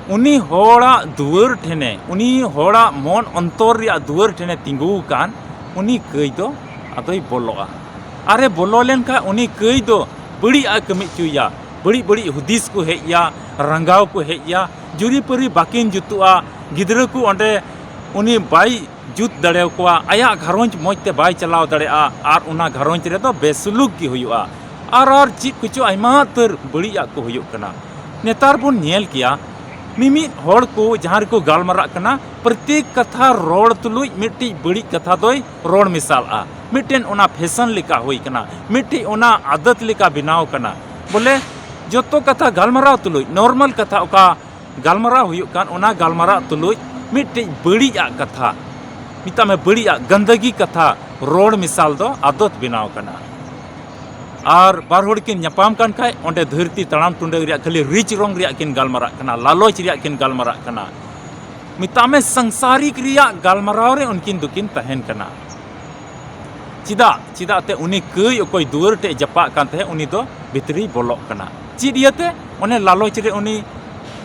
ᱩᱱᱤ ᱦᱚᱲᱟᱜ ᱫᱩᱣᱟᱹᱨ ᱴᱷᱮᱱᱮ, ᱩᱱᱤ ᱦᱚᱲᱟᱜ ᱢᱚᱱ ᱚᱱᱛᱚᱨ ᱨᱮᱭᱟᱜ ᱫᱩᱣᱟᱹᱨ ᱴᱷᱮᱱᱮ ᱛᱤᱸᱜᱩ ᱟᱠᱟᱱ, ᱩᱱᱤ ᱠᱟᱹᱭ ᱫᱚ ᱟᱫᱚᱭ ᱵᱚᱞᱚᱜᱼᱟ᱾ ᱟᱨᱮ ᱵᱚᱞᱚ ᱞᱮᱱᱠᱷᱟᱱ ᱩᱱᱤ ᱠᱟᱹᱭ ᱫᱚ ᱵᱟᱹᱲᱤᱡ ᱟᱜ ᱠᱟᱹᱢᱤ ᱦᱚᱪᱚᱭᱟ᱾ ᱵᱟᱹᱲᱤᱡ ᱵᱟᱹᱲᱤᱡ ᱦᱩᱫᱤᱥ ᱠᱚ ᱦᱮᱡ ᱟᱭᱟ, ᱨᱟᱸᱜᱟᱣ ᱠᱚ ᱦᱮᱡ ᱟᱭᱟ, ᱡᱩᱨᱤᱯᱟᱹᱨᱤ ᱵᱟᱹᱠᱤᱱ ᱡᱩᱛᱩᱜᱼᱟ, ᱜᱤᱫᱽᱨᱟᱹ ᱠᱚ ᱚᱸᱰᱮ ᱩᱱᱤ ᱵᱟᱭ ᱡᱩᱛ ᱫᱟᱲᱮᱭᱟᱠᱚᱣᱟ, ᱟᱭᱟᱜ ᱜᱷᱟᱨᱚᱸᱡᱽ ᱢᱚᱡᱽ ᱛᱮ ᱵᱟᱭ ᱪᱟᱞᱟᱣ ᱫᱟᱲᱮᱭᱟᱜᱼᱟ ᱟᱨ ᱚᱱᱟ ᱜᱷᱟᱨᱚᱸᱡᱽ ᱨᱮᱫᱚ ᱵᱮᱥᱩᱞᱩᱠ ᱜᱮ ᱦᱩᱭᱩᱜᱼᱟ᱾ ᱟᱨ, ᱟᱨ ᱪᱮᱫ ᱠᱚᱪᱚ ᱟᱭᱢᱟ ᱩᱛᱟᱹᱨ ᱵᱟᱹᱲᱤᱡᱟᱜ ᱠᱚ ᱦᱩᱭᱩᱜ ᱠᱟᱱᱟ᱾ ᱱᱮᱛᱟᱨ ᱵᱚᱱ ᱧᱮᱞ ᱠᱮᱭᱟ, ᱢᱤᱢᱤᱫ ᱦᱚᱲ ᱠᱚ ᱡᱟᱦᱟᱸ ᱨᱮᱠᱚ ᱜᱟᱞᱢᱟᱨᱟᱜ ᱠᱟᱱᱟ, ᱯᱨᱚᱛᱮᱠ ᱠᱟᱛᱷᱟ ᱨᱚᱲ ᱛᱩᱞᱩᱡ ᱢᱤᱫᱴᱤᱡ ᱵᱟᱹᱲᱤᱡ ᱠᱟᱛᱷᱟ ᱫᱚᱭ ᱨᱚᱲ ᱢᱮᱥᱟᱞᱟᱜᱼᱟ᱾ ᱢᱤᱫᱴᱮᱱ ᱚᱱᱟ ᱯᱷᱮᱥᱚᱱ ᱞᱮᱠᱟ ᱦᱩᱭ ᱠᱟᱱᱟ, ᱢᱤᱫᱴᱤᱡ ᱚᱱᱟ ᱟᱫᱚᱛ ᱞᱮᱠᱟ ᱵᱮᱱᱟᱣ ᱠᱟᱱᱟ᱾ ᱵᱚᱞᱮ, ᱡᱚᱛᱚ ᱠᱟᱛᱷᱟ ᱜᱟᱞᱢᱟᱨᱟᱣ ᱛᱩᱞᱩᱡ, ᱱᱚᱨᱢᱟᱞ ᱠᱟᱛᱷᱟ ᱚᱠᱟ ᱜᱟᱞᱢᱟᱨᱟᱣ ᱦᱩᱭᱩᱜ ᱠᱟᱱ, ᱚᱱᱟ ᱜᱟᱞᱢᱟᱨᱟᱣ ᱛᱩᱞᱩᱡ ᱢᱤᱫᱴᱤᱡ ᱵᱟᱹᱲᱤᱡᱟᱜ ᱠᱟᱛᱷᱟ, ᱢᱮᱛᱟᱜ ᱢᱮ ᱵᱟᱹᱲᱤᱡᱟᱜ, ᱜᱟᱱᱫᱟᱹᱜᱤ ᱠᱟᱛᱷᱟ ᱨᱚᱲ ᱢᱮᱥᱟᱞ ᱫᱚ ᱟᱫᱚᱛ ᱵᱮᱱᱟᱣ ᱠᱟᱱᱟ᱾ ᱟᱨ ᱵᱟᱨ ᱦᱚᱲ ᱠᱤᱱ ᱧᱟᱯᱟᱢ ᱠᱟᱱ ᱠᱷᱟᱡ, ᱚᱸᱰᱮ ᱫᱷᱟᱹᱨᱛᱤ ᱛᱟᱲᱟᱢ ᱴᱩᱰᱟᱹᱝ ᱨᱮᱭᱟᱜ ᱠᱷᱟᱹᱞᱤ ᱨᱤᱪ ᱨᱚᱝ ᱨᱮᱭᱟᱜ ᱠᱤᱱ ᱜᱟᱞᱢᱟᱨᱟᱜ ᱠᱟᱱᱟ, ᱞᱟᱞᱚᱪ ᱨᱮᱭᱟᱜ ᱠᱤᱱ ᱜᱟᱞᱢᱟᱨᱟᱜ ᱠᱟᱱᱟ᱾ ᱢᱮᱛᱟᱜ ᱢᱮ ᱥᱟᱝᱥᱟᱨᱤᱠ ᱨᱮᱭᱟᱜ ᱜᱟᱞᱢᱟᱨᱟᱣ ᱨᱮ ᱩᱱᱠᱤᱱ ᱫᱚᱠᱤᱱ ᱛᱟᱦᱮᱱ ᱠᱟᱱᱟ᱾ ᱪᱮᱫᱟᱜ? ᱪᱮᱫᱟᱜ ᱛᱮ ᱩᱱᱤ ᱠᱟᱹᱭ ᱚᱠᱚᱭ ᱫᱩᱣᱟᱹᱨ ᱴᱷᱮᱡ ᱡᱟᱯᱟᱜ ᱠᱟᱱ ᱛᱟᱦᱮᱸᱫ, ᱩᱱᱤ ᱫᱚ ᱵᱷᱤᱛᱨᱤᱭ ᱵᱚᱞᱚᱜ ᱠᱟᱱᱟ᱾ ᱪᱮᱫ ᱤᱭᱟᱹᱛᱮ? ᱚᱱᱮ ᱞᱟᱞᱚᱪ ᱨᱮ ᱩᱱᱤ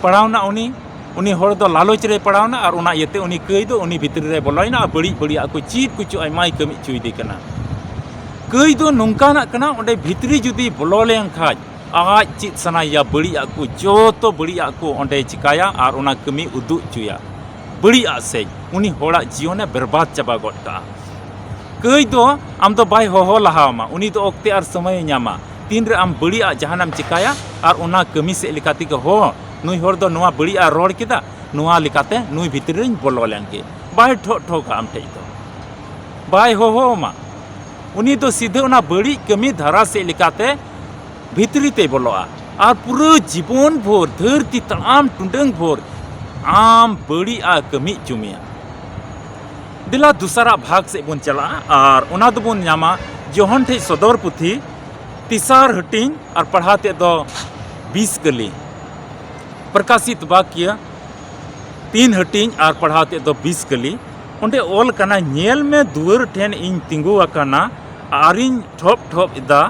ᱯᱟᱲᱟᱣᱱᱟ, ᱩᱱᱤ, ᱩᱱᱤ ᱦᱚᱲ ᱫᱚ ᱞᱟᱞᱚᱪ ᱨᱮᱭ ᱯᱟᱲᱟᱣᱱᱟ ᱟᱨ ᱚᱱᱟ ᱤᱭᱟᱹᱛᱮ ᱩᱱᱤ ᱠᱟᱹᱭ ᱫᱚ ᱩᱱᱤ ᱵᱷᱤᱛᱨᱤ ᱨᱮᱭ ᱵᱚᱞᱚᱭᱮᱱᱟ ᱟᱨ ᱵᱟᱹᱲᱤᱡ ᱵᱟᱹᱲᱤᱡᱟᱜ ᱠᱚ ᱪᱮᱫ ᱠᱚᱪᱚ ᱟᱭᱢᱟᱭ ᱠᱟᱹᱢᱤ ᱦᱚᱪᱚᱭᱮᱫᱮ ᱠᱟᱱᱟ᱾ ᱠᱟᱹᱭ ᱫᱚ ᱱᱚᱝᱠᱟᱱᱟᱜ ᱠᱟᱱᱟ, ᱚᱸᱰᱮ ᱵᱷᱤᱛᱨᱤ ᱡᱩᱫᱤ ᱵᱚᱞᱚ ᱞᱮᱱ ᱠᱷᱟᱡ, ᱟᱡ ᱪᱮᱫ ᱥᱟᱱᱟᱭᱮᱭᱟ, ᱵᱟᱹᱲᱤᱡᱟᱜ ᱠᱚ, ᱡᱚᱛᱚ ᱵᱟᱹᱲᱤᱡᱟᱜ ᱠᱚ ᱚᱸᱰᱮᱭ ᱪᱤᱠᱟᱭᱟ ᱟᱨ ᱚᱱᱟ ᱠᱟᱹᱢᱤ ᱩᱫᱩᱜ ᱦᱚᱪᱚᱭᱟ᱾ ᱵᱟᱹᱲᱤᱡᱟᱜ ᱥᱮᱡ ᱩᱱᱤ ᱦᱚᱲᱟᱜ ᱡᱤᱭᱚᱱᱮ ᱵᱮᱨᱵᱟᱫ ᱪᱟᱵᱟ ᱜᱚᱫ ᱠᱟᱜᱼᱟ᱾ ᱠᱟᱹᱭ ᱫᱚ ᱟᱢ ᱫᱚ ᱵᱟᱭ ᱦᱚᱦᱚ ᱞᱟᱦᱟ ᱟᱢᱟ, ᱩᱱᱤ ᱫᱚ ᱚᱠᱛᱮ ᱟᱨ ᱥᱚᱢᱚᱭᱮ ᱧᱟᱢᱟ᱾ ᱛᱤᱱᱨᱮ ᱟᱢ ᱵᱟᱹᱲᱤᱡᱟᱜ ᱡᱟᱦᱟᱱᱟᱜ ᱮᱢ ᱪᱤᱠᱟᱭᱟ ᱟᱨ ᱚᱱᱟ ᱠᱟᱹᱢᱤ ᱥᱮᱫ ᱞᱮᱠᱟ ᱛᱮᱜᱮ, ᱦᱚᱸ, ᱱᱩᱭ ᱦᱚᱲ ᱫᱚ ᱱᱚᱣᱟ ᱵᱟᱹᱲᱤᱡᱟᱜ ᱮ ᱨᱚᱲ ᱠᱮᱫᱟ, ᱱᱚᱣᱟ ᱞᱮᱠᱟᱛᱮ ᱱᱩᱭ ᱵᱷᱤᱛᱨᱤ ᱨᱤᱧ ᱵᱚᱞᱚ ᱞᱮᱱ ᱜᱮ, ᱵᱟᱭ ᱴᱷᱚᱜ ᱴᱷᱚᱜᱟ ᱟᱢ ᱴᱷᱮᱡ ᱫᱚ, ᱵᱟᱭ ᱦᱚᱦᱚ ᱟᱢᱟ᱾ ᱩᱱᱤ ᱫᱚ ᱥᱤᱫᱷᱟᱹ ᱚᱱᱟ ᱵᱟᱹᱲᱤᱡ ᱠᱟᱹᱢᱤ ᱫᱷᱟᱨᱟ ᱥᱮᱫ ᱞᱮᱠᱟᱛᱮ ᱵᱷᱤᱛᱨᱤ ᱛᱮᱭ ᱵᱚᱞᱚᱜᱼᱟ᱾ ᱟᱨ ᱯᱩᱨᱟᱹ ᱡᱤᱵᱚᱱ ᱵᱷᱳᱨ, ᱫᱷᱟᱹᱨᱛᱤ ᱛᱟᱲᱟᱢ ᱴᱩᱰᱟᱹᱝ ᱵᱷᱳᱨ, ᱟᱢ ᱵᱟᱹᱲᱤᱡ ᱟᱜ ᱠᱟᱹᱢᱤ ᱦᱚᱪᱚ ᱢᱮᱭᱟ᱾ ᱫᱮᱞᱟ ᱫᱚᱥᱟᱨᱟᱜ ᱵᱷᱟᱜᱽ ᱥᱮᱫ ᱵᱚᱱ ᱪᱟᱞᱟᱜᱼᱟ ᱟᱨ ᱚᱱᱟ ᱫᱚᱵᱚᱱ ᱧᱟᱢᱟ ᱡᱚᱦᱚᱱ ᱴᱷᱮᱡ ᱥᱚᱫᱚᱨ ᱯᱩᱛᱷᱤ ᱛᱮᱥᱟᱨ ᱦᱟᱹᱴᱤᱧ ᱟᱨ ᱯᱟᱲᱦᱟᱣ ᱛᱮᱫ ᱫᱚ ᱵᱤᱥ ᱠᱟᱹᱞᱤ᱾ ᱯᱨᱚᱠᱟᱥᱤᱛ ᱵᱟᱠᱭᱚ ᱛᱤᱱ ᱦᱟᱹᱴᱤᱧ ᱟᱨ ᱯᱟᱲᱦᱟᱣ ᱛᱮᱫ ᱫᱚ ᱵᱤᱥ ᱠᱟᱹᱞᱤ᱾ ᱚᱸᱰᱮ ᱚᱞ ᱠᱟᱱᱟ, "ᱧᱮᱞ ᱢᱮ, ᱫᱩᱣᱟᱹᱨ ᱴᱷᱮᱱ ᱤᱧ ᱛᱤᱸᱜᱩ ᱟᱠᱟᱱᱟ ᱟᱨᱤᱧ ᱴᱷᱚᱯ ᱴᱷᱚᱯ ᱮᱫᱟ᱾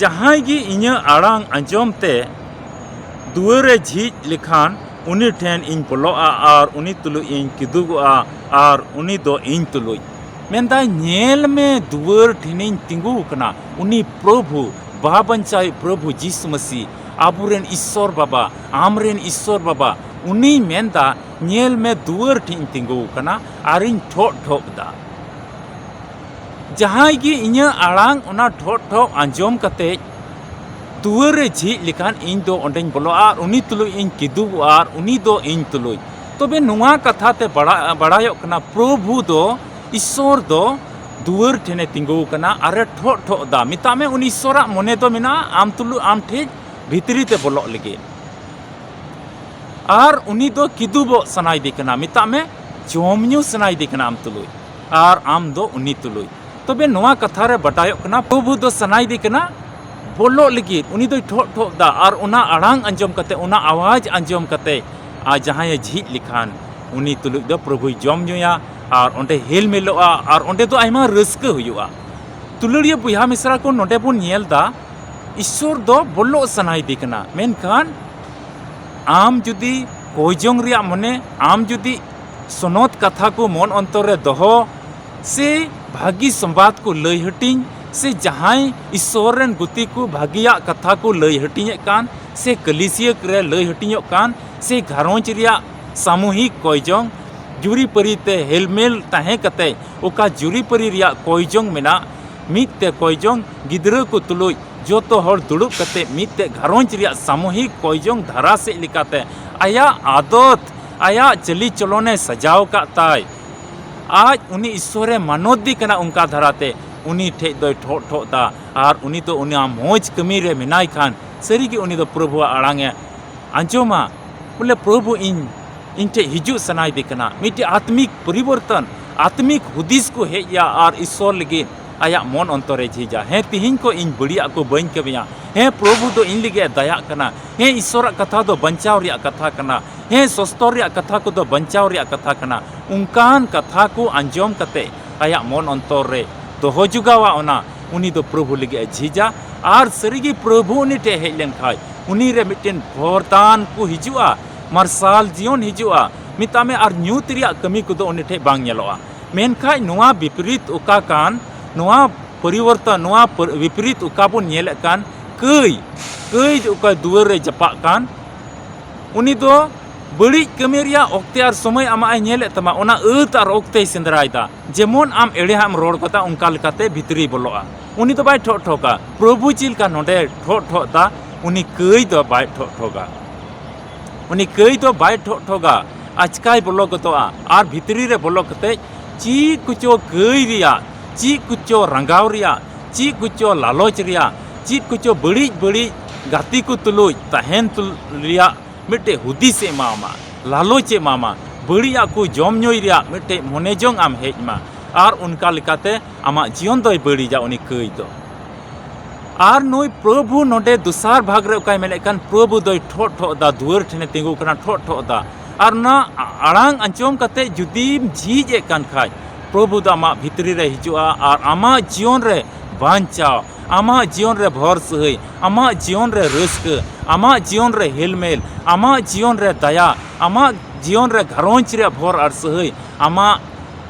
ᱡᱟᱦᱟᱸᱭ ᱜᱮ ᱤᱧᱟᱹᱜ ᱟᱲᱟᱝ ᱟᱸᱡᱚᱢ ᱛᱮ ᱫᱩᱣᱟᱹᱨ ᱮ ᱡᱷᱤᱡ ᱞᱮᱠᱷᱟᱱ, ᱩᱱᱤ ᱴᱷᱮᱱ ᱤᱧ ᱵᱚᱞᱚᱜᱼᱟ ᱟᱨ ᱩᱱᱤ ᱛᱩᱞᱩᱡ ᱤᱧ ᱠᱤᱫᱩᱵᱚᱜᱼᱟ ᱟᱨ ᱩᱱᱤ ᱫᱚ ᱤᱧ ᱛᱩᱞᱩᱡ᱾" ᱢᱮᱱᱫᱟᱭ, "ᱧᱮᱞ ᱢᱮ, ᱫᱩᱣᱟᱹᱨ ᱴᱷᱮᱱᱤᱧ ᱛᱤᱸᱜᱩ ᱟᱠᱟᱱᱟ᱾" ᱩᱱᱤ ᱯᱨᱚᱵᱷᱩ, ᱵᱟᱵᱟᱧᱪᱟᱭ ᱯᱨᱚᱵᱷᱩ ᱡᱤᱥᱩ ᱢᱟᱹᱥᱤ, ᱟᱵᱚᱨᱮᱱ ᱤᱥᱥᱚᱨ ᱵᱟᱵᱟ, ᱟᱢᱨᱮᱱ ᱤᱥᱥᱚᱨ ᱵᱟᱵᱟ, ᱩᱱᱤᱭ ᱢᱮᱱᱫᱟ, "ᱧᱮᱞ ᱢᱮ, ᱫᱩᱣᱟᱹᱨ ᱴᱷᱮᱱ ᱤᱧ ᱛᱤᱸᱜᱩ ᱟᱠᱟᱱᱟ ᱟᱨᱤᱧ ᱴᱷᱚᱜ ᱴᱷᱚᱜ ᱮᱫᱟ᱾ ᱡᱟᱦᱟᱸᱭ ᱜᱮ ᱤᱧᱟᱹᱜ ᱟᱲᱟᱝ ᱚᱱᱟ ᱴᱷᱚᱜ ᱴᱷᱚᱜ ᱟᱸᱡᱚᱢ ᱠᱟᱛᱮ ᱫᱩᱣᱟᱹᱨ ᱨᱮ ᱡᱷᱤᱡ ᱞᱮᱠᱷᱟᱱ, ᱤᱧ ᱫᱚ ᱚᱸᱰᱮᱧ ᱵᱚᱞᱚᱜᱼᱟ ᱟᱨ ᱩᱱᱤ ᱛᱩᱞᱩᱡ ᱤᱧ ᱠᱤᱫᱩᱵᱚᱜᱼᱟ ᱟᱨ ᱩᱱᱤ ᱫᱚ ᱤᱧ ᱛᱩᱞᱩᱡ᱾" ᱛᱚᱵᱮ ᱱᱚᱣᱟ ᱠᱟᱛᱷᱟ ᱛᱮ ᱵᱟᱲᱟ-, ᱵᱟᱲᱟᱭᱚᱜ ᱠᱟᱱᱟ, ᱯᱨᱚᱵᱷᱩ ᱫᱚ, ᱤᱥᱥᱚᱨ ᱫᱚ ᱫᱩᱣᱟᱹᱨ ᱴᱷᱮᱱᱮ ᱛᱤᱸᱜᱩ ᱟᱠᱟᱱᱟ ᱟᱨᱮ ᱴᱷᱚᱜ ᱴᱷᱚᱜ ᱮᱫᱟ᱾ ᱢᱮᱛᱟᱜ ᱢᱮ, ᱩᱱᱤ ᱤᱥᱥᱚᱨᱟᱜ ᱢᱚᱱᱮ ᱫᱚ ᱢᱮᱱᱟᱜᱼᱟ ᱟᱢ ᱛᱩᱞᱩᱡ, ᱟᱢ ᱴᱷᱮᱡ ᱵᱷᱤᱛᱨᱤ ᱛᱮ ᱵᱚᱞᱚᱜ ᱞᱟᱹᱜᱤᱫ᱾ ᱟᱨ ᱩᱱᱤ ᱫᱚ ᱠᱤᱫᱩᱵᱚᱜ ᱥᱟᱱᱟᱭᱮᱫᱮ ᱠᱟᱱᱟ, ᱢᱮᱛᱟᱜ ᱢᱮ, ᱡᱚᱢ ᱧᱩ ᱥᱟᱱᱟᱭᱮᱫᱮ ᱠᱟᱱᱟ ᱟᱢ ᱛᱩᱞᱩᱡ, ᱟᱨ ᱟᱢ ᱫᱚ ᱩᱱᱤ ᱛᱩᱞᱩᱡ᱾ ᱛᱚᱵᱮ ᱱᱚᱣᱟ ᱠᱟᱛᱷᱟ ᱨᱮ ᱵᱟᱰᱟᱭᱚᱜ ᱠᱟᱱᱟ, ᱯᱨᱚᱵᱷᱩ ᱫᱚ ᱥᱟᱱᱟᱭᱮᱫᱮ ᱠᱟᱱᱟ ᱵᱚᱞᱚᱜ ᱞᱟᱹᱜᱤᱫ᱾ ᱩᱱᱤ ᱫᱚᱭ ᱴᱷᱚᱜ ᱴᱷᱚᱜ ᱮᱫᱟ, ᱟᱨ ᱚᱱᱟ ᱟᱲᱟᱝ ᱟᱸᱡᱚᱢ ᱠᱟᱛᱮ, ᱚᱱᱟ ᱟᱣᱟᱡᱽ ᱟᱸᱡᱚᱢ ᱠᱟᱛᱮ, ᱟᱨ ᱡᱟᱦᱟᱸᱭᱮ ᱡᱷᱤᱡ ᱞᱮᱠᱷᱟᱱ, ᱩᱱᱤ ᱛᱩᱞᱩᱡ ᱫᱚ ᱯᱨᱚᱵᱷᱩᱭ ᱡᱚᱢ ᱧᱩᱭᱟ, ᱟᱨ ᱚᱸᱰᱮ ᱦᱮᱞ ᱢᱮᱞᱚᱜᱼᱟ, ᱟᱨ ᱚᱸᱰᱮ ᱫᱚ ᱟᱭᱢᱟ ᱨᱟᱹᱥᱠᱟᱹ ᱦᱩᱭᱩᱜᱼᱟ᱾ ᱫᱩᱞᱟᱹᱲᱤᱭᱟᱹ ᱵᱚᱭᱦᱟ ᱢᱤᱥᱨᱟ ᱠᱚ, ᱱᱚᱰᱮ ᱵᱚᱱ ᱧᱮᱞ ᱮᱫᱟ, ᱤᱥᱥᱚᱨ ᱫᱚ ᱵᱚᱞᱚᱜ ᱥᱟᱱᱟᱭᱮᱫᱮ ᱠᱟᱱᱟ, ᱢᱮᱱᱠᱷᱟᱱ ᱟᱢ ᱡᱩᱫᱤ ᱠᱚᱭ ᱡᱚᱝ ᱨᱮᱭᱟᱜ ᱢᱚᱱᱮ, ᱟᱢ ᱡᱩᱫᱤ ᱥᱚᱱᱚᱛ ᱠᱟᱛᱷᱟ ᱠᱚ ᱢᱚᱱ ᱚᱱᱛᱚᱨ ᱨᱮ ᱫᱚᱦᱚ, ᱥᱮ ᱵᱷᱟᱹᱜᱤ ᱥᱚᱢᱵᱟᱫ ᱠᱚ ᱞᱟᱹᱭ ᱦᱟᱹᱴᱤᱧ, ᱥᱮ ᱡᱟᱦᱟᱸᱭ ᱤᱥᱥᱚᱨ ᱨᱮᱱ ᱜᱩᱛᱤ ᱠᱚ ᱵᱷᱟᱹᱜᱤᱭᱟᱜ ᱠᱟᱛᱷᱟ ᱠᱚ ᱞᱟᱹᱭ ᱦᱟᱹᱴᱤᱧᱮᱫ ᱠᱟᱱ, ᱥᱮ ᱠᱟᱹᱞᱤᱥᱤᱭᱟᱹ ᱨᱮ ᱞᱟᱹᱭ ᱦᱟᱹᱴᱤᱧᱚᱜ ᱠᱟᱱ, ᱥᱮ ᱜᱷᱟᱨᱚᱸᱡᱽ ᱨᱮᱭᱟᱜ ᱥᱟᱢᱩᱦᱤᱠ ᱠᱚᱭ ᱡᱚᱝ, ᱡᱩᱨᱤᱯᱟᱹᱨᱤ ᱛᱮ ᱦᱮᱞᱢᱮᱞ ᱛᱟᱦᱮᱸ ᱠᱟᱛᱮ ᱚᱠᱟ ᱡᱩᱨᱤᱯᱟᱹᱨᱤ ᱨᱮᱭᱟᱜ ᱠᱚᱭ ᱡᱚᱝ ᱢᱮᱱᱟᱜ, ᱢᱤᱫ ᱛᱮ ᱠᱚᱭ ᱡᱚᱝ, ᱜᱤᱫᱽᱨᱟᱹ ᱠᱚ ᱛᱩᱞᱩᱡ ᱡᱚᱛᱚ ᱦᱚᱲ ᱫᱩᱲᱩᱵ ᱠᱟᱛᱮ ᱢᱤᱫ ᱛᱮ ᱜᱷᱟᱨᱚᱸᱡᱽ ᱨᱮᱭᱟᱜ ᱥᱟᱢᱩᱦᱤᱠ ᱠᱚᱭ ᱡᱚᱝ ᱫᱷᱟᱨᱟ ᱥᱮᱫ ᱞᱮᱠᱟᱛᱮ ᱟᱭᱟᱜ ᱟᱫᱚᱛ, ᱟᱭᱟᱜ ᱪᱟᱹᱞᱤ ᱪᱚᱞᱚᱱᱮ ᱥᱟᱡᱟᱣ ᱟᱠᱟᱫ ᱛᱟᱭ᱾ ᱟᱡ ᱩᱱᱤ ᱤᱥᱥᱚᱨᱮ ᱢᱟᱱᱚᱛᱫᱮ ᱠᱟᱱᱟ, ᱚᱱᱠᱟ ᱫᱷᱟᱨᱟᱛᱮ ᱩᱱᱤ ᱴᱷᱮᱡ ᱫᱚᱭ ᱴᱷᱚᱜ ᱴᱷᱚᱜ ᱫᱟ᱾ ᱟᱨ ᱩᱱᱤ ᱫᱚ ᱩᱱᱤᱭᱟᱜ ᱢᱚᱡᱽ ᱠᱟᱹᱢᱤ ᱨᱮ ᱢᱮᱱᱟᱭ ᱠᱷᱟᱱ, ᱥᱟᱹᱨᱤᱜᱮ ᱩᱱᱤ ᱫᱚ ᱯᱨᱚᱵᱷᱩᱣᱟᱜ ᱟᱲᱟᱝ ᱮ ᱟᱸᱡᱚᱢᱟ, ᱵᱚᱞᱮ, "ᱯᱨᱚᱵᱷᱩ, ᱤᱧ ᱤᱧ ᱴᱷᱮᱱ ᱦᱤᱡᱩᱜ ᱥᱟᱱᱟᱭᱮᱫᱮ ᱠᱟᱱᱟ᱾ ᱢᱤᱫᱴᱮᱡ ᱟᱛᱢᱤᱠ ᱯᱚᱨᱤᱵᱚᱨᱛᱚᱱ, ᱟᱛᱢᱤᱠ ᱦᱩᱫᱤᱥ ᱠᱚ ᱦᱮᱡ ᱟᱭᱟ ᱟᱨ ᱤᱥᱥᱚᱨ ᱞᱟᱹᱜᱤᱫ ᱟᱭᱟᱜ ᱢᱚᱱ ᱚᱱᱛᱚᱨᱮ ᱡᱷᱤᱡᱟ᱾ ᱦᱮᱸ, ᱛᱤᱦᱤᱧ ᱠᱷᱚᱱ ᱤᱧ ᱵᱟᱹᱲᱤᱡᱟᱜ ᱠᱚ ᱵᱟᱹᱧ ᱠᱟᱹᱢᱤᱭᱟ᱾ ᱦᱮᱸ, ᱯᱨᱚᱵᱷᱩ ᱫᱚ ᱤᱧ ᱞᱟᱹᱜᱤᱫ ᱮ ᱫᱟᱭᱟᱜ ᱠᱟᱱᱟ᱾ ᱦᱮᱸ, ᱤᱥᱥᱚᱨᱟᱜ ᱠᱟᱛᱷᱟ ᱫᱚ ᱵᱟᱧᱪᱟᱣ ᱨᱮᱭᱟᱜ ᱠᱟᱛᱷᱟ ᱠᱟᱱᱟ᱾ ᱦᱮᱸ, ᱥᱚᱥᱛᱚᱨ ᱨᱮᱭᱟᱜ ᱠᱟᱛᱷᱟ ᱠᱚᱫᱚ ᱵᱟᱧᱪᱟᱣ ᱨᱮᱭᱟᱜ ᱠᱟᱛᱷᱟ ᱠᱟᱱᱟ᱾ ᱚᱱᱠᱟᱱ ᱠᱟᱛᱷᱟ ᱠᱚ ᱟᱸᱡᱚᱢ ᱠᱟᱛᱮ ᱟᱭᱟᱜ ᱢᱚᱱ ᱚᱱᱛᱚᱨ ᱨᱮ ᱫᱚᱦᱚ ᱡᱚᱜᱟᱣᱟ, ᱚᱱᱟ ᱩᱱᱤ ᱫᱚ ᱯᱨᱚᱵᱷᱩ ᱞᱟᱹᱜᱤᱫ ᱮ ᱡᱷᱤᱡᱟ᱾ ᱟᱨ ᱥᱟᱹᱨᱤᱜᱮ ᱯᱨᱚᱵᱷᱩ ᱩᱱᱤ ᱴᱷᱮᱱ ᱦᱮᱡ ᱞᱮᱱᱠᱷᱟᱱ ᱩᱱᱤ ᱨᱮ ᱢᱤᱫᱴᱮᱱ ᱵᱚᱨᱫᱟᱱ ᱠᱚ ᱦᱤᱡᱩᱜᱼᱟ, ᱢᱟᱨᱥᱟᱞ ᱡᱤᱭᱚᱱ ᱦᱤᱡᱩᱜᱼᱟ, ᱢᱮᱛᱟᱜ ᱢᱮ, ᱟᱨ ᱧᱩᱛ ᱨᱮᱭᱟᱜ ᱠᱟᱹᱢᱤ ᱠᱚᱫᱚ ᱩᱱᱤ ᱴᱷᱮᱱ ᱵᱟᱝ ᱧᱮᱞᱚᱜᱼᱟ᱾ ᱢᱮᱱᱠᱷᱟᱱ ᱱᱚᱣᱟ ᱵᱤᱯᱨᱤᱛ ᱚᱠᱟ ᱠᱟᱱ, ᱱᱚᱣᱟ ᱯᱚᱨᱤᱵᱚᱨᱛᱚᱱ, ᱱᱚᱣᱟ ᱯᱚᱨ-, ᱵᱤᱯᱨᱤᱛ ᱚᱠᱟ ᱵᱚᱱ ᱧᱮᱞᱮᱫ ᱠᱟᱱ, ᱠᱟᱹᱭ, ᱠᱟᱹᱭ ᱚᱠᱟ ᱫᱩᱣᱟᱹᱨ ᱨᱮ ᱡᱟᱯᱟᱜ ᱠᱟᱱ, ᱩᱱᱤ ᱫᱚ ᱵᱟᱹᱲᱤᱡ ᱠᱟᱹᱢᱤ ᱨᱮᱭᱟᱜ ᱚᱠᱛᱮ ᱟᱨ ᱥᱚᱢᱚᱭ ᱟᱢᱟᱜ ᱮ ᱧᱮᱞᱮᱫ ᱛᱟᱢᱟ, ᱚᱱᱟ ᱟᱹᱛ ᱟᱨ ᱚᱠᱛᱮᱭ ᱥᱮᱸᱫᱽᱨᱟᱭᱮᱫᱟ᱾ ᱡᱮᱢᱚᱱ ᱟᱢ ᱮᱲᱮᱭᱟᱜ ᱮᱢ ᱨᱚᱲ ᱠᱟᱫᱟ, ᱚᱱᱠᱟ ᱞᱮᱠᱟᱛᱮ ᱵᱷᱤᱛᱨᱤᱭ ᱵᱚᱞᱚᱜᱼᱟ᱾ ᱩᱱᱤ ᱫᱚ ᱵᱟᱭ ᱴᱷᱚᱜ ᱴᱷᱚᱜᱟ᱾ ᱯᱨᱚᱵᱷᱩ ᱪᱮᱫ ᱞᱮᱠᱟ ᱱᱚᱰᱮ ᱴᱷᱚᱜ ᱴᱷᱚᱜ ᱫᱟ, ᱩᱱᱤ ᱠᱟᱹᱭ ᱫᱚ ᱵᱟᱭ ᱴᱷᱚᱜ ᱴᱷᱚᱜᱟ᱾ ᱩᱱᱤ ᱠᱟᱹᱭ ᱫᱚ ᱵᱟᱭ ᱴᱷᱚᱜ ᱴᱷᱚᱜᱟ, ᱟᱪᱠᱟᱭ ᱵᱚᱞᱚ ᱜᱚᱫᱚᱜᱼᱟ᱾ ᱟᱨ ᱵᱷᱤᱛᱨᱤ ᱨᱮ ᱵᱚᱞᱚ ᱠᱟᱛᱮ ᱪᱮᱫ ᱠᱚᱪᱚ ᱠᱟᱹᱭ ᱨᱮᱭᱟᱜ, ᱪᱮᱫ ᱠᱚᱪᱚ ᱨᱟᱸᱜᱟᱣ ᱨᱮᱭᱟᱜ, ᱪᱮᱫ ᱠᱚᱪᱚ ᱞᱟᱞᱚᱪ ᱨᱮᱭᱟᱜ, ᱪᱮᱫ ᱠᱚᱪᱚ ᱵᱟᱹᱲᱤᱡ ᱵᱟᱹᱲᱤᱡ ᱜᱟᱛᱮ ᱠᱚ ᱛᱩᱞᱩᱡ ᱛᱟᱦᱮᱱ ᱛᱩᱞ-, ᱨᱮᱭᱟᱜ ᱢᱤᱫᱴᱮᱡ ᱦᱩᱫᱤᱥ ᱮ ᱮᱢᱟᱢᱟ, ᱞᱟᱞᱚᱪ ᱮ ᱮᱢᱟᱢᱟ, ᱵᱟᱹᱲᱤᱡᱟᱜ ᱠᱚ ᱡᱚᱢ ᱧᱩᱭ ᱨᱮᱭᱟᱜ ᱢᱤᱫᱴᱮᱡ ᱢᱚᱱᱮ ᱡᱚᱝ ᱟᱢ ᱦᱮᱡ ᱢᱟ᱾ ᱟᱨ ᱚᱱᱠᱟ ᱞᱮᱠᱟᱛᱮ ᱟᱢᱟᱜ ᱡᱤᱭᱚᱱ ᱫᱚᱭ ᱵᱟᱹᱲᱤᱡᱟ ᱩᱱᱤ ᱠᱟᱹᱭ ᱫᱚ᱾ ᱟᱨ ᱱᱩᱭ ᱯᱨᱚᱵᱷᱩ ᱱᱚᱰᱮ ᱫᱚᱥᱟᱨ ᱵᱷᱟᱜᱽ ᱨᱮ ᱚᱠᱟᱭ ᱢᱮᱱᱮᱫ ᱠᱟᱱ, ᱯᱨᱚᱵᱷᱩ ᱫᱚᱭ ᱴᱷᱚᱜ ᱴᱷᱚᱜ ᱫᱟ, ᱫᱩᱣᱟᱹᱨ ᱴᱷᱮᱱᱮ ᱛᱤᱸᱜᱩ ᱠᱟᱱᱟ, ᱴᱷᱚᱜ ᱴᱷᱚᱜ ᱫᱟ᱾ ᱟᱨ ᱚᱱᱟ ᱟᱲᱟᱝ ᱟᱸᱡᱚᱢ ᱠᱟᱛᱮ ᱡᱩᱫᱤᱢ ᱡᱷᱤᱡ ᱮᱫ ᱠᱟᱱ ᱠᱷᱟᱡ, ᱯᱨᱚᱵᱷᱩ ᱫᱚ ᱟᱢᱟᱜ ᱵᱷᱤᱛᱨᱤ ᱨᱮ ᱦᱤᱡᱩᱜᱼᱟ ᱟᱨ ᱟᱢᱟᱜ ᱡᱤᱭᱚᱱ ᱨᱮ ᱵᱟᱧᱪᱟᱣ, ᱟᱢᱟᱜ ᱡᱤᱭᱚᱱ ᱨᱮ ᱵᱷᱚᱨ ᱥᱟᱹᱦᱟᱹᱭ, ᱟᱢᱟᱜ ᱡᱤᱭᱚᱱ ᱨᱮ ᱨᱟᱹᱥᱠᱟᱹ, ᱟᱢᱟᱜ ᱡᱤᱭᱚᱱ ᱨᱮ ᱦᱮᱞᱢᱮᱞ, ᱟᱢᱟᱜ ᱡᱤᱭᱚᱱ ᱨᱮ ᱫᱟᱭᱟ, ᱟᱢᱟᱜ ᱡᱤᱭᱚᱱ ᱨᱮ ᱜᱷᱟᱨᱚᱸᱡᱽ ᱨᱮᱭᱟᱜ ᱵᱷᱚᱨ ᱟᱨ ᱥᱟᱹᱦᱟᱹᱭ, ᱟᱢᱟᱜ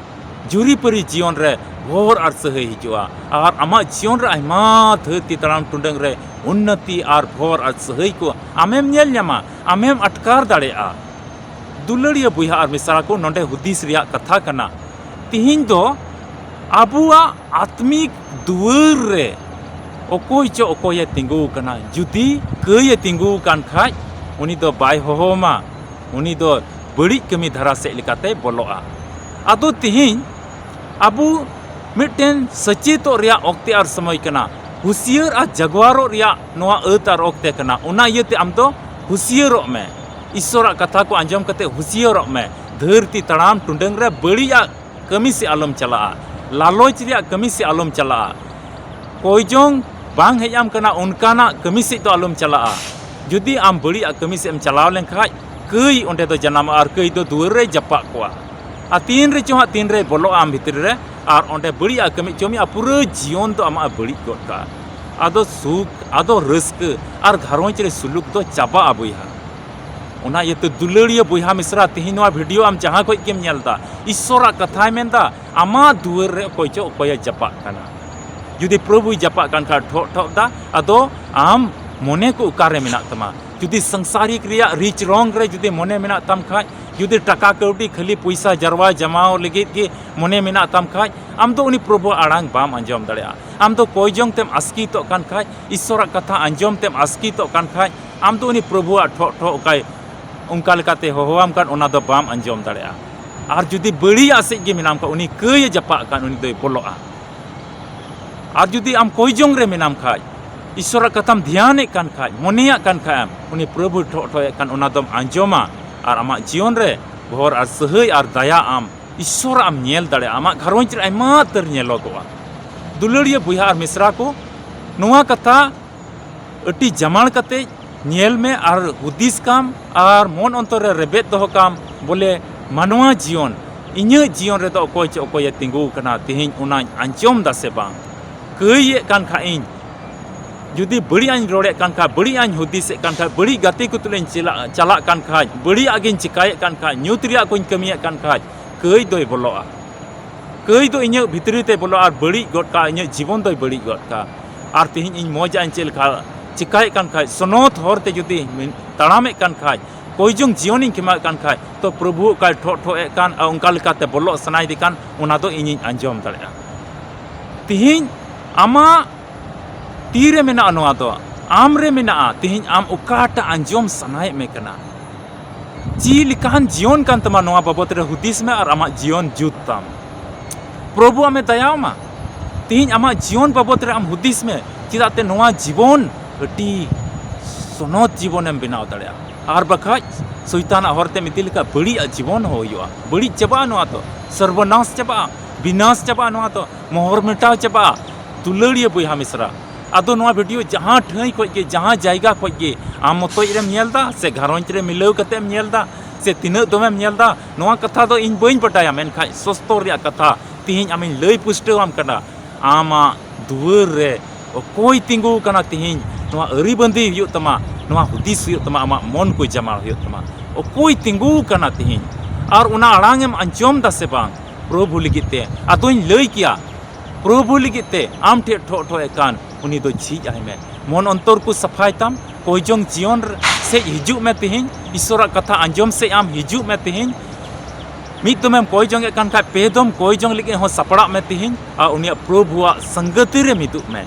ᱡᱩᱨᱤᱯᱟᱹᱨᱤ ᱡᱤᱭᱚᱱ ᱨᱮ ᱵᱷᱚᱨ ᱟᱨ ᱥᱟᱹᱦᱟᱹᱭ ᱦᱤᱡᱩᱜᱼᱟ᱾ ᱟᱨ ᱟᱢᱟᱜ ᱡᱤᱭᱚᱱ ᱨᱮ ᱟᱭᱢᱟ ᱫᱷᱟᱹᱨᱛᱤ ᱛᱟᱲᱟᱢ ᱴᱩᱰᱟᱹᱝ ᱨᱮ ᱩᱱᱱᱚᱛᱤ ᱟᱨ ᱵᱷᱚᱨ ᱟᱨ ᱥᱟᱹᱦᱟᱹᱭ ᱠᱚ ᱟᱢᱮᱢ ᱧᱮᱞ ᱧᱟᱢᱟ, ᱟᱢᱮᱢ ᱟᱴᱠᱟᱨ ᱫᱟᱲᱮᱭᱟᱜᱼᱟ᱾ ᱫᱩᱞᱟᱹᱲᱤᱭᱟᱹ ᱵᱚᱭᱦᱟ ᱟᱨ ᱢᱤᱥᱨᱟ ᱠᱚ, ᱱᱚᱰᱮ ᱦᱩᱫᱤᱥ ᱨᱮᱭᱟᱜ ᱠᱟᱛᱷᱟ ᱠᱟᱱᱟ᱾ ᱛᱤᱦᱤᱧ ᱫᱚ ᱟᱵᱚᱣᱟᱜ ᱟᱛᱢᱤᱠ ᱫᱩᱣᱟᱹᱨ ᱨᱮ ᱚᱠᱚᱭ ᱪᱚ ᱚᱠᱚᱭᱮ ᱛᱤᱸᱜᱩ ᱟᱠᱟᱱᱟ᱾ ᱡᱩᱫᱤ ᱠᱟᱹᱭ ᱮ ᱛᱤᱸᱜᱩ ᱟᱠᱟᱱ ᱠᱷᱟᱡ, ᱩᱱᱤ ᱫᱚ ᱵᱟᱭ ᱦᱚᱦᱚᱣᱟᱢᱟ, ᱩᱱᱤ ᱫᱚ ᱵᱟᱹᱲᱤᱡ ᱠᱟᱹᱢᱤ ᱫᱷᱟᱨᱟ ᱥᱮᱫ ᱞᱮᱠᱟᱛᱮ ᱵᱚᱞᱚᱜᱼᱟ᱾ ᱟᱫᱚ ᱛᱤᱦᱤᱧ ᱟᱵᱚ ᱢᱤᱫᱴᱮᱱ ᱥᱮᱪᱮᱫᱚᱜ ᱨᱮᱭᱟᱜ ᱚᱠᱛᱮ ᱟᱨ ᱥᱚᱢᱚᱭ ᱠᱟᱱᱟ, ᱦᱩᱥᱤᱭᱟᱹᱨ ᱟᱨ ᱡᱟᱜᱣᱟᱨᱚᱜ ᱨᱮᱭᱟᱜ ᱱᱚᱣᱟ ᱟᱹᱛ ᱟᱨ ᱚᱠᱛᱮ ᱠᱟᱱᱟ᱾ ᱚᱱᱟ ᱤᱭᱟᱹᱛᱮ ᱟᱢ ᱫᱚ ᱦᱩᱥᱤᱭᱟᱹᱨᱚᱜ ᱢᱮ᱾ ᱤᱥᱥᱚᱨᱟᱜ ᱠᱟᱛᱷᱟ ᱠᱚ ᱟᱸᱡᱚᱢ ᱠᱟᱛᱮ ᱦᱩᱥᱤᱭᱟᱹᱨᱚᱜ ᱢᱮ᱾ ᱫᱷᱟᱹᱨᱛᱤ ᱛᱟᱲᱟᱢ ᱴᱩᱰᱟᱹᱝ ᱨᱮ ᱵᱟᱹᱲᱤᱡᱟᱜ ᱠᱟᱹᱢᱤ ᱥᱮᱫ ᱟᱞᱚᱢ ᱪᱟᱞᱟᱜᱼᱟ, ᱞᱟᱞᱚᱪ ᱨᱮᱭᱟᱜ ᱠᱟᱹᱢᱤ ᱥᱮᱫ ᱟᱞᱚᱢ ᱪᱟᱞᱟᱜᱼᱟ, ᱠᱚᱭᱡᱚᱝ ᱵᱟᱝ ᱦᱮᱡ ᱟᱢ ᱠᱟᱱᱟ ᱚᱱᱠᱟᱱᱟᱜ ᱠᱟᱹᱢᱤ ᱥᱮᱫ ᱫᱚ ᱟᱞᱚᱢ ᱪᱟᱞᱟᱜᱼᱟ᱾ ᱡᱩᱫᱤ ᱟᱢ ᱵᱟᱹᱲᱤᱡᱟᱜ ᱠᱟᱹᱢᱤ ᱥᱮᱫ ᱮᱢ ᱪᱟᱞᱟᱣ ᱞᱮᱱᱠᱷᱟᱡ ᱠᱟᱹᱭ ᱚᱸᱰᱮ ᱫᱚ ᱡᱟᱱᱟᱢᱚᱜᱼᱟ ᱟᱨ ᱠᱟᱹᱭ ᱫᱚ ᱫᱩᱣᱟᱹᱨ ᱨᱮᱭ ᱡᱟᱯᱟᱜ ᱠᱚᱣᱟ᱾ ᱟᱨ ᱛᱤᱱ ᱨᱮ ᱪᱚ ᱦᱟᱸᱜ ᱛᱤᱱ ᱨᱮᱭ ᱵᱚᱞᱚᱜᱼᱟ ᱟᱢ ᱵᱷᱤᱛᱨᱤ ᱨᱮ ᱟᱨ ᱚᱸᱰᱮ ᱵᱟᱹᱲᱤᱡᱟᱜ ᱠᱟᱹᱢᱤ ᱪᱚ ᱢᱮᱭᱟ, ᱯᱩᱨᱟᱹ ᱡᱤᱭᱚᱱ ᱫᱚ ᱟᱢᱟᱜ ᱮ ᱵᱟᱹᱲᱤᱡ ᱜᱚᱫ ᱠᱟᱜᱼᱟ᱾ ᱟᱫᱚ ᱥᱩᱠ, ᱟᱫᱚ ᱨᱟᱹᱥᱠᱟᱹ ᱟᱨ ᱜᱷᱟᱨᱚᱸᱡᱽ ᱨᱮ ᱥᱩᱞᱩᱠ ᱫᱚ ᱪᱟᱵᱟᱜᱼᱟ ᱵᱚᱭᱦᱟ᱾ ᱚᱱᱟ ᱤᱭᱟᱹᱛᱮ ᱫᱩᱞᱟᱹᱲᱤᱭᱟᱹ ᱵᱚᱭᱦᱟ ᱢᱤᱥᱨᱟ, ᱛᱮᱦᱮᱧ ᱱᱚᱣᱟ ᱵᱷᱤᱰᱤᱭᱳ ᱟᱢ ᱡᱟᱦᱟᱸ ᱠᱷᱚᱡ ᱜᱮᱢ ᱧᱮᱞ ᱮᱫᱟ, ᱤᱥᱥᱚᱨᱟᱜ ᱠᱟᱛᱷᱟᱭ ᱢᱮᱱᱫᱟ, ᱟᱢᱟᱜ ᱫᱩᱣᱟᱹᱨ ᱨᱮ ᱚᱠᱚᱭ ᱪᱚ ᱚᱠᱚᱭᱮ ᱡᱟᱯᱟᱜ ᱠᱟᱱᱟ᱾ ᱡᱩᱫᱤ ᱯᱨᱚᱵᱷᱩᱭ ᱡᱟᱯᱟᱜ ᱠᱟᱱ ᱠᱷᱟᱱ ᱴᱷᱚᱜ ᱴᱷᱚᱜ ᱫᱟ, ᱟᱫᱚ ᱟᱢ ᱢᱚᱱᱮ ᱠᱚ ᱚᱠᱟᱨᱮ ᱢᱮᱱᱟᱜ ᱛᱟᱢᱟ? ᱡᱩᱫᱤ ᱥᱚᱝᱥᱟᱨᱤᱠ ᱨᱮᱭᱟᱜ ᱨᱤᱪ ᱨᱚᱝ ᱨᱮ ᱡᱩᱫᱤ ᱢᱚᱱᱮ ᱢᱮᱱᱟᱜ ᱛᱟᱢ ᱠᱷᱟᱡ, ᱡᱩᱫᱤ ᱴᱟᱠᱟ ᱠᱟᱹᱣᱰᱤ ᱠᱷᱟᱹᱞᱤ ᱯᱚᱭᱥᱟ ᱡᱟᱨᱣᱟ ᱡᱟᱢᱟᱣ ᱞᱟᱹᱜᱤᱫ ᱜᱮ ᱢᱚᱱᱮ ᱢᱮᱱᱟᱜ ᱛᱟᱢ ᱠᱷᱟᱡ, ᱟᱢ ᱫᱚ ᱩᱱᱤ ᱯᱨᱚᱵᱷᱩᱣᱟᱜ ᱟᱲᱟᱝ ᱵᱟᱢ ᱟᱸᱡᱚᱢ ᱫᱟᱲᱮᱭᱟᱜᱼᱟ᱾ ᱟᱢ ᱫᱚ ᱠᱚᱭ ᱡᱚᱝ ᱛᱮᱢ ᱟᱥᱠᱤᱛᱚᱜ ᱠᱟᱱ ᱠᱷᱟᱡ, ᱤᱥᱥᱚᱨᱟᱜ ᱠᱟᱛᱷᱟ ᱟᱸᱡᱚᱢ ᱛᱮᱢ ᱟᱥᱠᱤᱛᱚᱜ ᱠᱟᱱ ᱠᱷᱟᱡ, ᱟᱢ ᱫᱚ ᱩᱱᱤ ᱯᱨᱚᱵᱷᱩᱣᱟᱜ ᱴᱷᱚᱜ ᱴᱷᱚᱜ ᱚᱠᱟᱭ ᱚᱱᱠᱟ ᱞᱮᱠᱟᱛᱮ ᱦᱚᱦᱚᱣᱟᱢ ᱠᱷᱟᱱ, ᱚᱱᱟ ᱫᱚ ᱵᱟᱢ ᱟᱸᱡᱚᱢ ᱫᱟᱲᱮᱭᱟᱜᱼᱟ᱾ ᱟᱨ ᱡᱩᱫᱤ ᱵᱟᱹᱲᱤᱡᱟᱜ ᱥᱮᱫ ᱜᱮ ᱢᱮᱱᱟᱢ ᱠᱷᱟᱱ, ᱩᱱᱤ ᱠᱟᱹᱭ ᱮ ᱡᱟᱯᱟᱜ ᱠᱷᱟᱱ, ᱩᱱᱤ ᱫᱚᱭ ᱵᱚᱞᱚᱜᱼᱟ᱾ ᱟᱨ ᱡᱩᱫᱤ ᱟᱢ ᱠᱚᱭ ᱡᱚᱝ ᱨᱮ ᱢᱮᱱᱟᱢ ᱠᱷᱟᱡ, ᱤᱥᱥᱚᱨᱟᱜ ᱠᱟᱛᱷᱟᱢ ᱫᱷᱮᱭᱟᱱᱮᱫ ᱠᱟᱱ ᱠᱷᱟᱡ, ᱢᱚᱱᱮᱭᱟᱜ ᱠᱟᱱ ᱠᱷᱟᱡ ᱮᱢ, ᱩᱱᱤ ᱯᱨᱚᱵᱷᱩᱭ ᱴᱷᱚᱜ ᱴᱷᱚᱜ ᱮᱫ ᱠᱷᱟᱱ, ᱚᱱᱟ ᱫᱚᱢ ᱟᱸᱡᱚᱢᱟ ᱟᱨ ᱟᱢᱟᱜ ᱡᱤᱭᱚᱱ ᱨᱮ ᱵᱷᱚᱨ ᱟᱨ ᱥᱟᱹᱦᱟᱹᱭ ᱟᱨ ᱫᱟᱭᱟ ᱟᱢ ᱤᱥᱥᱚᱨᱟᱜ ᱮᱢ ᱧᱮᱞ ᱫᱟᱲᱮᱭᱟᱜᱼᱟ᱾ ᱟᱢᱟᱜ ᱜᱷᱟᱨᱚᱸᱡᱽ ᱨᱮ ᱟᱭᱢᱟ ᱩᱛᱟᱹᱨ ᱧᱮᱞᱚᱜᱚᱜᱼᱟ᱾ ᱫᱩᱞᱟᱹᱲᱤᱭᱟᱹ ᱵᱚᱭᱦᱟ ᱟᱨ ᱢᱤᱥᱨᱟ ᱠᱚ, ᱱᱚᱣᱟ ᱠᱟᱛᱷᱟ ᱟᱹᱰᱤ ᱡᱟᱢᱟᱲ ᱠᱟᱛᱮ ᱧᱮᱞ ᱢᱮ ᱟᱨ ᱦᱩᱫᱤᱥ ᱠᱟᱢ ᱟᱨ ᱢᱚᱱ ᱚᱱᱛᱚᱨ ᱨᱮ ᱨᱮᱵᱮᱫ ᱫᱚᱦᱚ ᱠᱟᱢ, ᱵᱚᱞᱮ, ᱢᱟᱱᱣᱟ ᱡᱤᱭᱚᱱ, ᱤᱧᱟᱹᱜ ᱡᱤᱭᱚᱱ ᱨᱮᱫᱚ ᱚᱠᱚᱭ ᱪᱚ ᱚᱠᱚᱭᱮ ᱛᱤᱸᱜᱩ ᱟᱠᱟᱱᱟ, ᱛᱮᱦᱮᱧ ᱚᱱᱟᱧ ᱟᱸᱡᱚᱢ ᱫᱟ ᱥᱮ ᱵᱟᱝ? ᱠᱟᱹᱭᱮᱫ ᱠᱟᱱ ᱠᱷᱟᱡ ᱤᱧ, ᱡᱩᱫᱤ ᱵᱟᱹᱲᱤᱡ ᱟᱜ ᱤᱧ ᱨᱚᱲᱮᱫ ᱠᱟᱱ ᱠᱷᱟᱡ, ᱵᱟᱹᱲᱤᱡ ᱟᱜ ᱤᱧ ᱦᱩᱫᱤᱥᱮᱫ ᱠᱟᱱ ᱠᱷᱟᱡ, ᱵᱟᱹᱲᱤᱡ ᱜᱟᱛᱮ ᱠᱚ ᱛᱩᱞᱩᱡ ᱤᱧ ᱪᱟᱞᱟᱜ, ᱪᱟᱞᱟᱜ ᱠᱟᱱ ᱠᱷᱟᱡ, ᱵᱟᱹᱲᱤᱡ ᱟᱜ ᱜᱤᱧ ᱪᱤᱠᱟᱭᱮᱫ ᱠᱟᱱ ᱠᱷᱟᱡ, ᱧᱩᱛ ᱨᱮᱭᱟᱜ ᱠᱚᱧ ᱠᱟᱹᱢᱤᱭᱮᱫ ᱠᱟᱱ ᱠᱷᱟᱡ, ᱠᱟᱹᱭ ᱫᱚᱭ ᱵᱚᱞᱚᱜᱼᱟ᱾ ᱠᱟᱹᱭ ᱫᱚ ᱤᱧᱟᱹᱜ ᱵᱷᱤᱛᱨᱤ ᱛᱮ ᱵᱚᱞᱚᱜᱼᱟ ᱟᱨ ᱵᱟᱹᱲᱤᱡ ᱜᱚᱫ ᱠᱟᱜᱼᱟ, ᱤᱧᱟᱹᱜ ᱡᱤᱵᱚᱱ ᱫᱚᱭ ᱵᱟᱹᱲᱤᱡ ᱜᱚᱫ ᱠᱟᱜᱼᱟ᱾ ᱟᱨ ᱛᱮᱦᱮᱧ ᱤᱧ ᱢᱚᱡᱽ ᱟᱜ ᱤᱧ ᱪᱮᱫ ᱞᱮᱠᱟ ᱪᱤᱠᱟᱭᱮᱫ ᱠᱟᱱ ᱠᱷᱟᱡ, ᱥᱚᱱᱚᱛ ᱦᱚᱨ ᱛᱮ ᱡᱩᱫᱤ ᱛᱟᱲᱟᱢᱮᱫ ᱠᱟᱱ ᱠᱷᱟᱡ, ᱠᱚᱭ ᱡᱚᱝ ᱡᱤᱭᱚᱱᱤᱧ ᱠᱷᱮᱢᱟᱣᱮᱫ ᱠᱟᱱ ᱠᱷᱟᱡ, ᱛᱚ ᱯᱨᱚᱵᱷᱩ ᱚᱠᱟᱭ ᱴᱷᱚᱜ ᱴᱷᱚᱜ ᱮᱫ ᱠᱟᱱ ᱟᱨ ᱚᱱᱠᱟ ᱞᱮᱠᱟᱛᱮ ᱵᱚᱞᱚᱜ ᱥᱟᱱᱟᱭᱮᱫᱮ ᱠᱟᱱ, ᱚᱱᱟ ᱫᱚ ᱤᱧᱤᱧ ᱟᱸᱡᱚᱢ ᱫᱟᱲᱮᱭᱟᱜᱼᱟ᱾ ᱛᱮᱦᱮᱧ ᱟᱢᱟᱜ ᱛᱤ ᱨᱮ ᱢᱮᱱᱟᱜᱼᱟ ᱱᱚᱣᱟ ᱫᱚ, ᱟᱢ ᱨᱮ ᱢᱮᱱᱟᱜᱼᱟ᱾ ᱛᱮᱦᱮᱧ ᱟᱢ ᱚᱠᱟᱴᱟᱜ ᱟᱸᱡᱚᱢ ᱥᱟᱱᱟᱭᱮᱫ ᱢᱮ ᱠᱟᱱᱟ? ᱪᱮᱫ ᱞᱮᱠᱟᱱ ᱡᱤᱭᱚᱱ ᱠᱟᱱ ᱛᱟᱢᱟ, ᱱᱚᱣᱟ ᱵᱟᱵᱚᱛ ᱨᱮ ᱦᱩᱫᱤᱥ ᱢᱮ ᱟᱨ ᱟᱢᱟᱜ ᱡᱤᱭᱚᱱ ᱡᱩᱛ ᱛᱟᱢ᱾ ᱯᱨᱚᱵᱷᱩ ᱟᱢᱮ ᱫᱟᱭᱟᱣᱟᱢᱟ᱾ ᱛᱮᱦᱮᱧ ᱟᱢᱟᱜ ᱡᱤᱭᱚᱱ ᱵᱟᱵᱚᱛ ᱨᱮ ᱟᱢ ᱦᱩᱫᱤᱥ ᱢᱮ, ᱪᱮᱫᱟᱜ ᱛᱮ ᱱᱚᱣᱟ ᱡᱤᱵᱚᱱ ᱟᱹᱰᱤ ᱥᱚᱱᱚᱛ ᱡᱤᱵᱚᱱᱮᱢ ᱵᱮᱱᱟᱣ ᱫᱟᱲᱮᱭᱟᱜᱼᱟ᱾ ᱟᱨ ᱵᱟᱠᱷᱟᱡ ᱥᱚᱭᱛᱟᱱᱟᱜ ᱦᱚᱨ ᱛᱮᱢ ᱤᱫᱤ ᱞᱮᱠᱷᱟᱡ ᱵᱟᱹᱲᱤᱡ ᱟᱜ ᱡᱤᱵᱚᱱ ᱦᱚᱸ ᱦᱩᱭᱩᱜᱼᱟ᱾ ᱵᱟᱹᱲᱤᱡ ᱪᱟᱵᱟᱜᱼᱟ ᱱᱚᱣᱟ ᱫᱚ, ᱥᱚᱨᱵᱚᱱᱟᱥ ᱪᱟᱵᱟᱜᱼᱟ, ᱵᱤᱱᱟᱥ ᱪᱟᱵᱟᱜᱼᱟ ᱱᱚᱣᱟ ᱫᱚ, ᱢᱚᱦᱚᱨ ᱢᱮᱴᱟᱣ ᱪᱟᱵᱟᱜᱼᱟ᱾ ᱫᱩᱞᱟᱹᱲᱤᱭᱟᱹ ᱵᱚᱭᱦᱟ ᱢᱤᱥᱨᱟ, ᱟᱫᱚ ᱱᱚᱣᱟ ᱵᱷᱤᱰᱤᱭᱳ ᱡᱟᱦᱟᱸ ᱴᱷᱟᱹᱭ ᱠᱷᱚᱡ ᱜᱮ, ᱡᱟᱦᱟᱸ ᱡᱟᱭᱜᱟ ᱠᱷᱚᱡ ᱜᱮ, ᱟᱢ ᱢᱚᱛᱚᱡ ᱨᱮᱢ ᱧᱮᱞ ᱫᱟ ᱥᱮ ᱜᱷᱟᱨᱚᱸᱡᱽ ᱨᱮ ᱢᱤᱞᱟᱹᱣ ᱠᱟᱛᱮᱢ ᱧᱮᱞ ᱫᱟ ᱥᱮ ᱛᱤᱱᱟᱹᱜ ᱫᱚᱢᱮᱢ ᱧᱮᱞ ᱫᱟ, ᱱᱚᱣᱟ ᱠᱟᱛᱷᱟ ᱫᱚ ᱤᱧ ᱵᱟᱹᱧ ᱵᱟᱰᱟᱭᱟ, ᱢᱮᱱᱠᱷᱟᱡ ᱥᱚᱥᱛᱚᱨ ᱨᱮᱭᱟᱜ ᱠᱟᱛᱷᱟ ᱛᱤᱦᱤᱧ ᱟᱢᱤᱧ ᱞᱟᱹᱭ ᱯᱩᱥᱴᱟᱹᱣᱟᱢ ᱠᱟᱱᱟ᱾ ᱟᱢᱟᱜ ᱫᱩᱣᱟᱹᱨ ᱨᱮ ᱚᱠᱚᱭ ᱛᱤᱸᱜᱩ ᱠᱟᱱᱟ ᱛᱤᱦᱤᱧ, ᱱᱚᱣᱟ ᱟᱹᱨᱤᱵᱟᱸᱫᱤ ᱦᱩᱭᱩᱜ ᱛᱟᱢᱟ, ᱱᱚᱣᱟ ᱦᱩᱫᱤᱥ ᱦᱩᱭᱩᱜ ᱛᱟᱢᱟ, ᱟᱢᱟᱜ ᱢᱚᱱ ᱠᱚ ᱡᱟᱢᱟᱲ ᱦᱩᱭᱩᱜ ᱛᱟᱢᱟ᱾ ᱚᱠᱚᱭ ᱛᱤᱸᱜᱩ ᱠᱟᱱᱟ ᱛᱤᱦᱤᱧ, ᱟᱨ ᱚᱱᱟ ᱟᱲᱟᱝ ᱮᱢ ᱟᱸᱡᱚᱢ ᱫᱟ ᱥᱮ ᱵᱟᱝ ᱯᱨᱚᱵᱷᱩ ᱞᱟᱹᱜᱤᱫ ᱛᱮ? ᱟᱫᱚᱧ ᱞᱟᱹᱭ ᱠᱮᱭᱟ, ᱯᱨᱚᱵᱷᱩ ᱞᱟᱹᱜᱤᱫ ᱛᱮ ᱟᱢ ᱴᱷᱮᱡ ᱴᱷᱚᱜ ᱴᱷᱚᱜ ᱮ ᱠᱟᱱ, ᱩᱱᱤ ᱫᱚ ᱡᱷᱤᱡ ᱟᱭ ᱢᱮ᱾ ᱢᱚᱱ ᱚᱱᱛᱚᱨ ᱠᱚ ᱥᱟᱯᱷᱟᱭ ᱛᱟᱢ, ᱠᱚᱭ ᱡᱚᱝ ᱡᱤᱭᱚᱱ ᱨᱮ, ᱥᱮᱡ ᱦᱤᱡᱩᱜ ᱢᱮ ᱛᱤᱦᱤᱧ, ᱤᱥᱚᱨᱟᱜ ᱠᱟᱛᱷᱟ ᱟᱸᱡᱚᱢ ᱥᱮᱡ ᱟᱢ ᱦᱤᱡᱩᱜ ᱢᱮ ᱛᱤᱦᱤᱧ᱾ ᱢᱤᱫ ᱫᱚᱢᱮᱢ ᱠᱚᱭ ᱡᱚᱝ ᱮᱫ ᱠᱟᱱ ᱠᱷᱟᱡ, ᱯᱮ ᱫᱚᱢ ᱠᱚᱭ ᱡᱚᱝ ᱞᱟᱹᱜᱤᱫ ᱦᱚᱸ ᱥᱟᱯᱲᱟᱜ ᱢᱮ ᱛᱤᱦᱤᱧ, ᱟᱨ ᱩᱱᱤᱭᱟᱜ ᱯᱨᱚᱵᱷᱩᱣᱟᱜ ᱥᱟᱝᱜᱟᱹᱛᱤ ᱨᱮ ᱢᱤᱫᱚᱜ ᱢᱮ᱾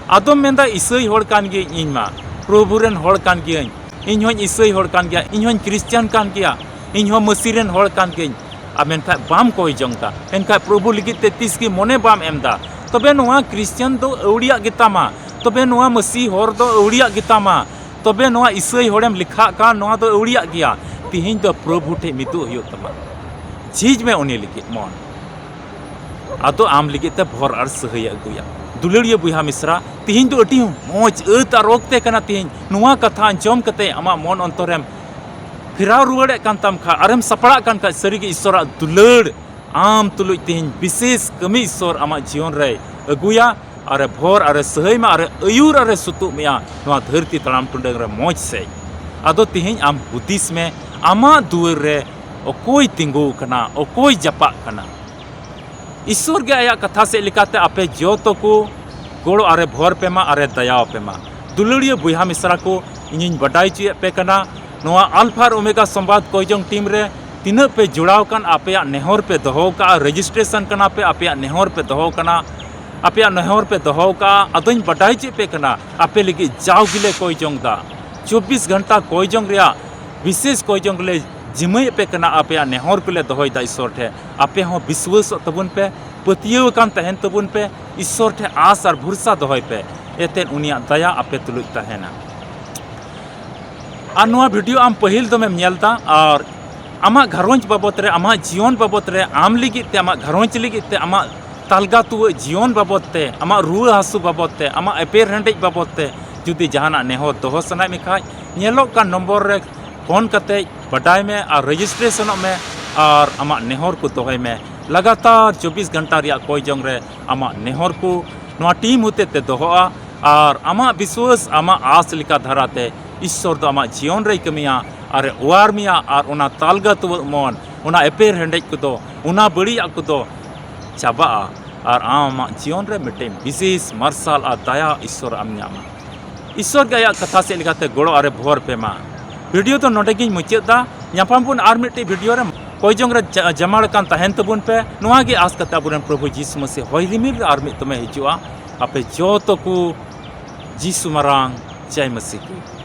ᱟᱫᱚᱢ ᱢᱮᱱᱫᱟ, "ᱤᱥᱟᱹᱭ ᱦᱚᱲ ᱠᱟᱱ ᱜᱤᱭᱟᱹᱧ ᱤᱧ ᱢᱟ, ᱯᱨᱚᱵᱷᱩ ᱨᱮᱱ ᱦᱚᱲ ᱠᱟᱱ ᱜᱤᱭᱟᱹᱧ, ᱤᱧ ᱦᱚᱸᱧ ᱤᱥᱟᱹᱭ ᱦᱚᱲ ᱠᱟᱱ ᱜᱮᱭᱟ, ᱤᱧ ᱦᱚᱸᱧ ᱠᱷᱨᱤᱥᱪᱟᱱ ᱠᱟᱱ ᱜᱮᱭᱟ, ᱤᱧ ᱦᱚᱸ ᱢᱟᱹᱥᱤ ᱨᱮᱱ ᱦᱚᱲ ᱠᱟᱱ ᱜᱤᱭᱟᱹᱧ", ᱟᱨ ᱢᱮᱱᱠᱷᱟᱡ ᱵᱟᱢ ᱠᱚᱭ ᱡᱚᱝ ᱫᱟ, ᱮᱱᱠᱷᱟᱡ ᱯᱨᱚᱵᱷᱩ ᱞᱟᱹᱜᱤᱫ ᱛᱮ ᱛᱤᱥ ᱜᱮ ᱢᱚᱱᱮ ᱵᱟᱢ ᱮᱢ ᱫᱟ, ᱛᱚᱵᱮ ᱱᱚᱣᱟ ᱠᱷᱨᱤᱥᱪᱟᱱ ᱫᱚ ᱟᱹᱣᱲᱤᱭᱟᱜ ᱜᱮᱛᱟᱢᱟ, ᱛᱚᱵᱮ ᱱᱚᱣᱟ ᱢᱟᱹᱥᱤ ᱦᱚᱨ ᱫᱚ ᱟᱹᱣᱲᱤᱭᱟᱜ ᱜᱮᱛᱟᱢᱟ, ᱛᱚᱵᱮ ᱱᱚᱣᱟ ᱤᱥᱟᱹᱭ ᱦᱚᱲᱮᱢ ᱞᱮᱠᱷᱟᱜ ᱠᱟᱱ, ᱱᱚᱣᱟ ᱫᱚ ᱟᱹᱣᱲᱤᱭᱟᱜ ᱜᱮᱭᱟ᱾ ᱛᱤᱦᱤᱧ ᱫᱚ ᱯᱨᱚᱵᱷᱩ ᱴᱷᱮᱡ ᱢᱤᱫᱚᱜ ᱦᱩᱭᱩᱜ ᱛᱟᱢᱟ᱾ ᱡᱷᱤᱡ ᱢᱮ ᱩᱱᱤ ᱞᱟᱹᱜᱤᱫ ᱢᱚᱱ᱾ ᱟᱫᱚ ᱟᱢ ᱞᱟᱹᱜᱤᱫ ᱛᱮ ᱵᱷᱚᱨ ᱟᱨ ᱥᱟᱹᱦᱟᱹᱭᱮ ᱟᱹᱜᱩᱭᱟ᱾ ᱫᱩᱞᱟᱹᱲᱤᱭᱟᱹ ᱵᱚᱭᱦᱟ ᱢᱤᱥᱨᱟ, ᱛᱤᱦᱤᱧ ᱫᱚ ᱟᱹᱰᱤ ᱢᱚᱡᱽ ᱟᱹᱛ ᱟᱨ ᱚᱠᱛᱮ ᱠᱟᱱᱟ᱾ ᱛᱤᱦᱤᱧ ᱱᱚᱣᱟ ᱠᱟᱛᱷᱟ ᱟᱸᱡᱚᱢ ᱠᱟᱛᱮ ᱟᱢᱟᱜ ᱢᱚᱱ ᱚᱱᱛᱚᱨᱮᱢ ᱯᱷᱮᱨᱟᱣ ᱨᱩᱣᱟᱹᱲᱮᱫ ᱠᱟᱱ ᱛᱟᱢ ᱠᱷᱟᱡ, ᱟᱨᱮᱢ ᱥᱟᱯᱲᱟᱜ ᱠᱟᱱ ᱠᱷᱟᱡ, ᱥᱟᱹᱨᱤᱜᱮ ᱤᱥᱚᱨᱟᱜ ᱫᱩᱞᱟᱹᱲ ᱟᱢ ᱛᱩᱞᱩᱡ ᱛᱤᱦᱤᱧ ᱵᱤᱥᱮᱥ ᱠᱟᱹᱢᱤ ᱤᱥᱚᱨ ᱟᱢᱟᱜ ᱡᱤᱭᱚᱱ ᱨᱮᱭ ᱟᱹᱜᱩᱭᱟ᱾ ᱟᱨᱮ ᱵᱷᱚᱨ, ᱟᱨᱮ ᱥᱟᱹᱦᱟᱹᱭ ᱢᱟ, ᱟᱨᱮ ᱟᱹᱭᱩᱨ, ᱟᱨᱮ ᱥᱩᱛᱩᱜ ᱢᱮᱭᱟ ᱱᱚᱣᱟ ᱫᱷᱟᱹᱨᱛᱤ ᱛᱟᱲᱟᱢ ᱴᱩᱰᱟᱹᱝ ᱨᱮ ᱢᱚᱡᱽ ᱥᱮᱡ᱾ ᱟᱫᱚ ᱛᱤᱦᱤᱧ ᱟᱢ ᱦᱩᱫᱤᱥ ᱢᱮ, ᱟᱢᱟᱜ ᱫᱩᱣᱟᱹᱨ ᱨᱮ ᱚᱠᱚᱭ ᱛᱤᱸᱜᱩ ᱠᱟᱱᱟ, ᱚᱠᱚᱭ ᱡᱟᱯᱟᱜ ᱠᱟᱱᱟ? ᱤᱥᱚᱨ ᱜᱮ ᱟᱭᱟᱜ ᱠᱟᱛᱷᱟ ᱥᱮᱫ ᱞᱮᱠᱟᱛᱮ ᱟᱯᱮ ᱡᱚᱛᱚ ᱠᱚ ᱜᱚᱲᱚ ᱟᱨᱮ ᱵᱷᱚᱨ ᱯᱮ ᱢᱟ, ᱟᱨᱮ ᱫᱟᱭᱟᱣ ᱯᱮ ᱢᱟ᱾ ᱫᱩᱞᱟᱹᱲᱤᱭᱟᱹ ᱵᱚᱭᱦᱟ ᱢᱤᱥᱨᱟ ᱠᱚ, ᱤᱧᱤᱧ ᱵᱟᱰᱟᱭ ᱦᱚᱪᱚᱭᱮᱫ ᱯᱮ ᱠᱟᱱᱟ, ᱱᱚᱣᱟ ᱟᱞᱯᱷᱟ ᱟᱨ ᱳᱢᱮᱜᱟ ᱥᱚᱢᱵᱟᱫ ᱠᱚᱭ ᱡᱚᱝ ᱴᱤᱢ ᱨᱮ ᱛᱤᱱᱟᱹᱜ ᱯᱮ ᱡᱚᱲᱟᱣ ᱠᱟᱱ, ᱟᱯᱮᱭᱟᱜ ᱱᱮᱦᱚᱨ ᱯᱮ ᱫᱚᱦᱚ ᱠᱟᱜᱼᱟ, ᱨᱮᱡᱤᱥᱴᱨᱮᱥᱚᱱ ᱠᱟᱱᱟ ᱯᱮ, ᱟᱯᱮᱭᱟᱜ ᱱᱮᱦᱚᱨ ᱯᱮ ᱫᱚᱦᱚ ᱠᱟᱱᱟ, ᱟᱯᱮᱭᱟᱜ ᱱᱮᱦᱚᱨ ᱯᱮ ᱫᱚᱦᱚ ᱠᱟᱜᱼᱟ᱾ ᱟᱫᱚᱧ ᱵᱟᱰᱟᱭ ᱦᱚᱪᱚᱭᱮᱫ ᱯᱮ ᱠᱟᱱᱟ, ᱟᱯᱮ ᱞᱟᱹᱜᱤᱫ ᱡᱟᱣ ᱜᱮᱞᱮ ᱠᱚᱭ ᱡᱚᱝ ᱫᱟ᱾ ᱪᱚᱵᱵᱤᱥ ᱜᱷᱚᱱᱴᱟ ᱠᱚᱭ ᱡᱚᱝ ᱨᱮᱭᱟᱜ ᱵᱤᱥᱮᱥ ᱠᱚᱭ ᱡᱚᱝ ᱞᱮ ᱡᱤᱢᱟᱹᱭᱮᱫ ᱯᱮ ᱠᱟᱱᱟ, ᱟᱯᱮᱭᱟᱜ ᱱᱮᱦᱚᱨ ᱠᱚᱞᱮ ᱫᱚᱦᱚᱭᱮᱫᱟ ᱤᱥᱚᱨ ᱴᱷᱮᱱ᱾ ᱟᱯᱮ ᱦᱚᱸ ᱵᱤᱥᱣᱟᱹᱥᱚᱜ ᱛᱟᱵᱚᱱ ᱯᱮ, ᱯᱟᱹᱛᱭᱟᱹᱣ ᱟᱠᱟᱱ ᱛᱟᱦᱮᱱ ᱛᱟᱵᱚᱱ ᱯᱮ, ᱤᱥᱚᱨ ᱴᱷᱮᱱ ᱟᱥ ᱟᱨ ᱵᱷᱚᱨᱥᱟ ᱫᱚᱦᱚᱭ ᱯᱮ, ᱮᱛᱮᱫ ᱩᱱᱤᱭᱟᱜ ᱫᱟᱭᱟ ᱟᱯᱮ ᱛᱩᱞᱩᱡ ᱛᱟᱦᱮᱱᱟ᱾ ᱟᱨ ᱱᱚᱣᱟ video ᱟᱢ ᱯᱟᱹᱦᱤᱞ ᱫᱚᱢᱮᱢ ᱧᱮᱞ ᱮᱫᱟ, ᱟᱨ ᱟᱢᱟᱜ ᱜᱷᱟᱨᱚᱸᱡᱽ ᱵᱟᱵᱚᱫ ᱨᱮ, ᱟᱢᱟᱜ ᱡᱤᱭᱚᱱ ᱵᱟᱵᱚᱫ ᱨᱮ, ᱟᱢ ᱞᱟᱹᱜᱤᱫ ᱛᱮ, ᱟᱢᱟᱜ ᱜᱷᱟᱨᱚᱸᱡᱽ ᱞᱟᱹᱜᱤᱫ ᱛᱮ, ᱟᱢᱟᱜ ᱛᱟᱞᱜᱟ ᱛᱩᱣᱟᱹᱜ ᱡᱤᱭᱚᱱ ᱵᱟᱵᱚᱫ ᱛᱮ, ᱟᱢᱟᱜ ᱨᱩᱣᱟᱹ ᱦᱟᱹᱥᱩ ᱵᱟᱵᱚᱫ ᱛᱮ, ᱟᱢᱟᱜ ᱮᱯᱮᱨ ᱦᱮᱸᱰᱮᱡ ᱵᱟᱵᱚᱫ ᱛᱮ ᱡᱩᱫᱤ ᱡᱟᱦᱟᱱᱟᱜ ᱱᱮᱦᱚᱨ ᱫᱚᱦᱚ ᱥᱟᱱᱟᱭᱮᱫ ᱢᱮ ᱠᱷᱟᱡ, ᱧᱮᱞᱚᱜ ᱠᱟᱱ ᱱᱚᱢᱵᱚᱨ ᱨᱮ ᱯᱷᱳᱱ ᱠᱟᱛᱮ ᱵᱟᱰᱟᱭ ᱢᱮ ᱟᱨ ᱨᱮᱡᱤᱥᱴᱨᱮᱥᱚᱱᱚᱜ ᱢᱮ ᱟᱨ ᱟᱢᱟᱜ ᱱᱮᱦᱚᱨ ᱠᱚ ᱫᱚᱦᱚᱭ ᱢᱮ᱾ ᱞᱟᱜᱟᱛᱟᱨ ᱪᱚᱵᱵᱤᱥ ᱜᱷᱚᱱᱴᱟ ᱨᱮᱭᱟᱜ ᱠᱚᱭ ᱡᱚᱝ ᱨᱮ ᱟᱢᱟᱜ ᱱᱮᱦᱚᱨ ᱠᱚ ᱱᱚᱣᱟ ᱴᱤᱢ ᱦᱚᱛᱮ ᱛᱮ ᱫᱚᱦᱚᱜᱼᱟ ᱟᱨ ᱟᱢᱟᱜ ᱵᱤᱥᱣᱟᱹᱥ, ᱟᱢᱟᱜ ᱟᱥ ᱞᱮᱠᱟ ᱫᱷᱟᱨᱟᱛᱮ ᱤᱥᱥᱚᱨ ᱫᱚ ᱟᱢᱟᱜ ᱡᱤᱭᱚᱱ ᱨᱮᱭ ᱠᱟᱹᱢᱤᱭᱟ ᱟᱨᱮ ᱚᱣᱟᱨ ᱢᱮᱭᱟ ᱟᱨ ᱚᱱᱟ ᱛᱟᱞᱜᱟ ᱛᱩᱣᱟᱹᱜ ᱢᱚᱱ, ᱚᱱᱟ ᱮᱯᱮᱨ ᱦᱮᱸᱰᱮᱡ ᱠᱚᱫᱚ, ᱚᱱᱟ ᱵᱟᱹᱲᱤᱡᱟᱜ ᱠᱚᱫᱚ ᱪᱟᱵᱟᱜᱼᱟ ᱟᱨ ᱟᱢ ᱟᱢᱟᱜ ᱡᱤᱭᱚᱱ ᱨᱮ ᱢᱤᱫᱴᱮᱱ ᱵᱤᱥᱮᱥ ᱢᱟᱨᱥᱟᱞ ᱟᱨ ᱫᱟᱭᱟ ᱤᱥᱥᱚᱨ ᱟᱢ ᱧᱟᱢᱟ᱾ ᱤᱥᱥᱚᱨ ᱜᱮ ᱟᱭᱟᱜ ᱠᱟᱛᱷᱟ ᱥᱮᱫ ᱞᱮᱠᱟᱛᱮ ᱜᱚᱲᱚ ᱟᱨᱮ ᱵᱷᱚᱨ ᱯᱮ ᱢᱟ᱾ ᱵᱷᱤᱰᱤᱭᱳ ᱫᱚ ᱱᱚᱰᱮ ᱜᱤᱧ ᱢᱩᱪᱟᱹᱫ ᱫᱟ᱾ ᱧᱟᱯᱟᱢ ᱵᱚᱱ ᱟᱨ ᱢᱤᱫᱴᱤᱡ ᱵᱷᱤᱰᱤᱭᱳ ᱨᱮ᱾ ᱠᱚᱭ ᱡᱚᱝ ᱨᱮ ᱡᱟ-, ᱡᱟᱢᱟᱲ ᱟᱠᱟᱱ ᱛᱟᱦᱮᱱ ᱛᱟᱵᱚᱱ ᱯᱮ᱾ ᱱᱚᱣᱟ ᱜᱮ ᱟᱥ ᱠᱟᱛᱮ ᱟᱵᱚᱨᱮᱱ ᱯᱨᱚᱵᱷᱩ ᱡᱤᱥᱩ ᱢᱟᱹᱥᱤ ᱦᱚᱭ ᱨᱤᱢᱤᱞ ᱨᱮ ᱟᱨ ᱢᱤᱫ ᱫᱚᱢᱮ ᱦᱤᱡᱩᱜᱼᱟ᱾ ᱟᱯᱮ ᱡᱚᱛᱚ ᱠᱚ ᱡᱤᱥᱩ ᱢᱟᱨᱟᱝ ᱡᱟᱭ ᱢᱟᱹᱥᱤ ᱠᱤ᱾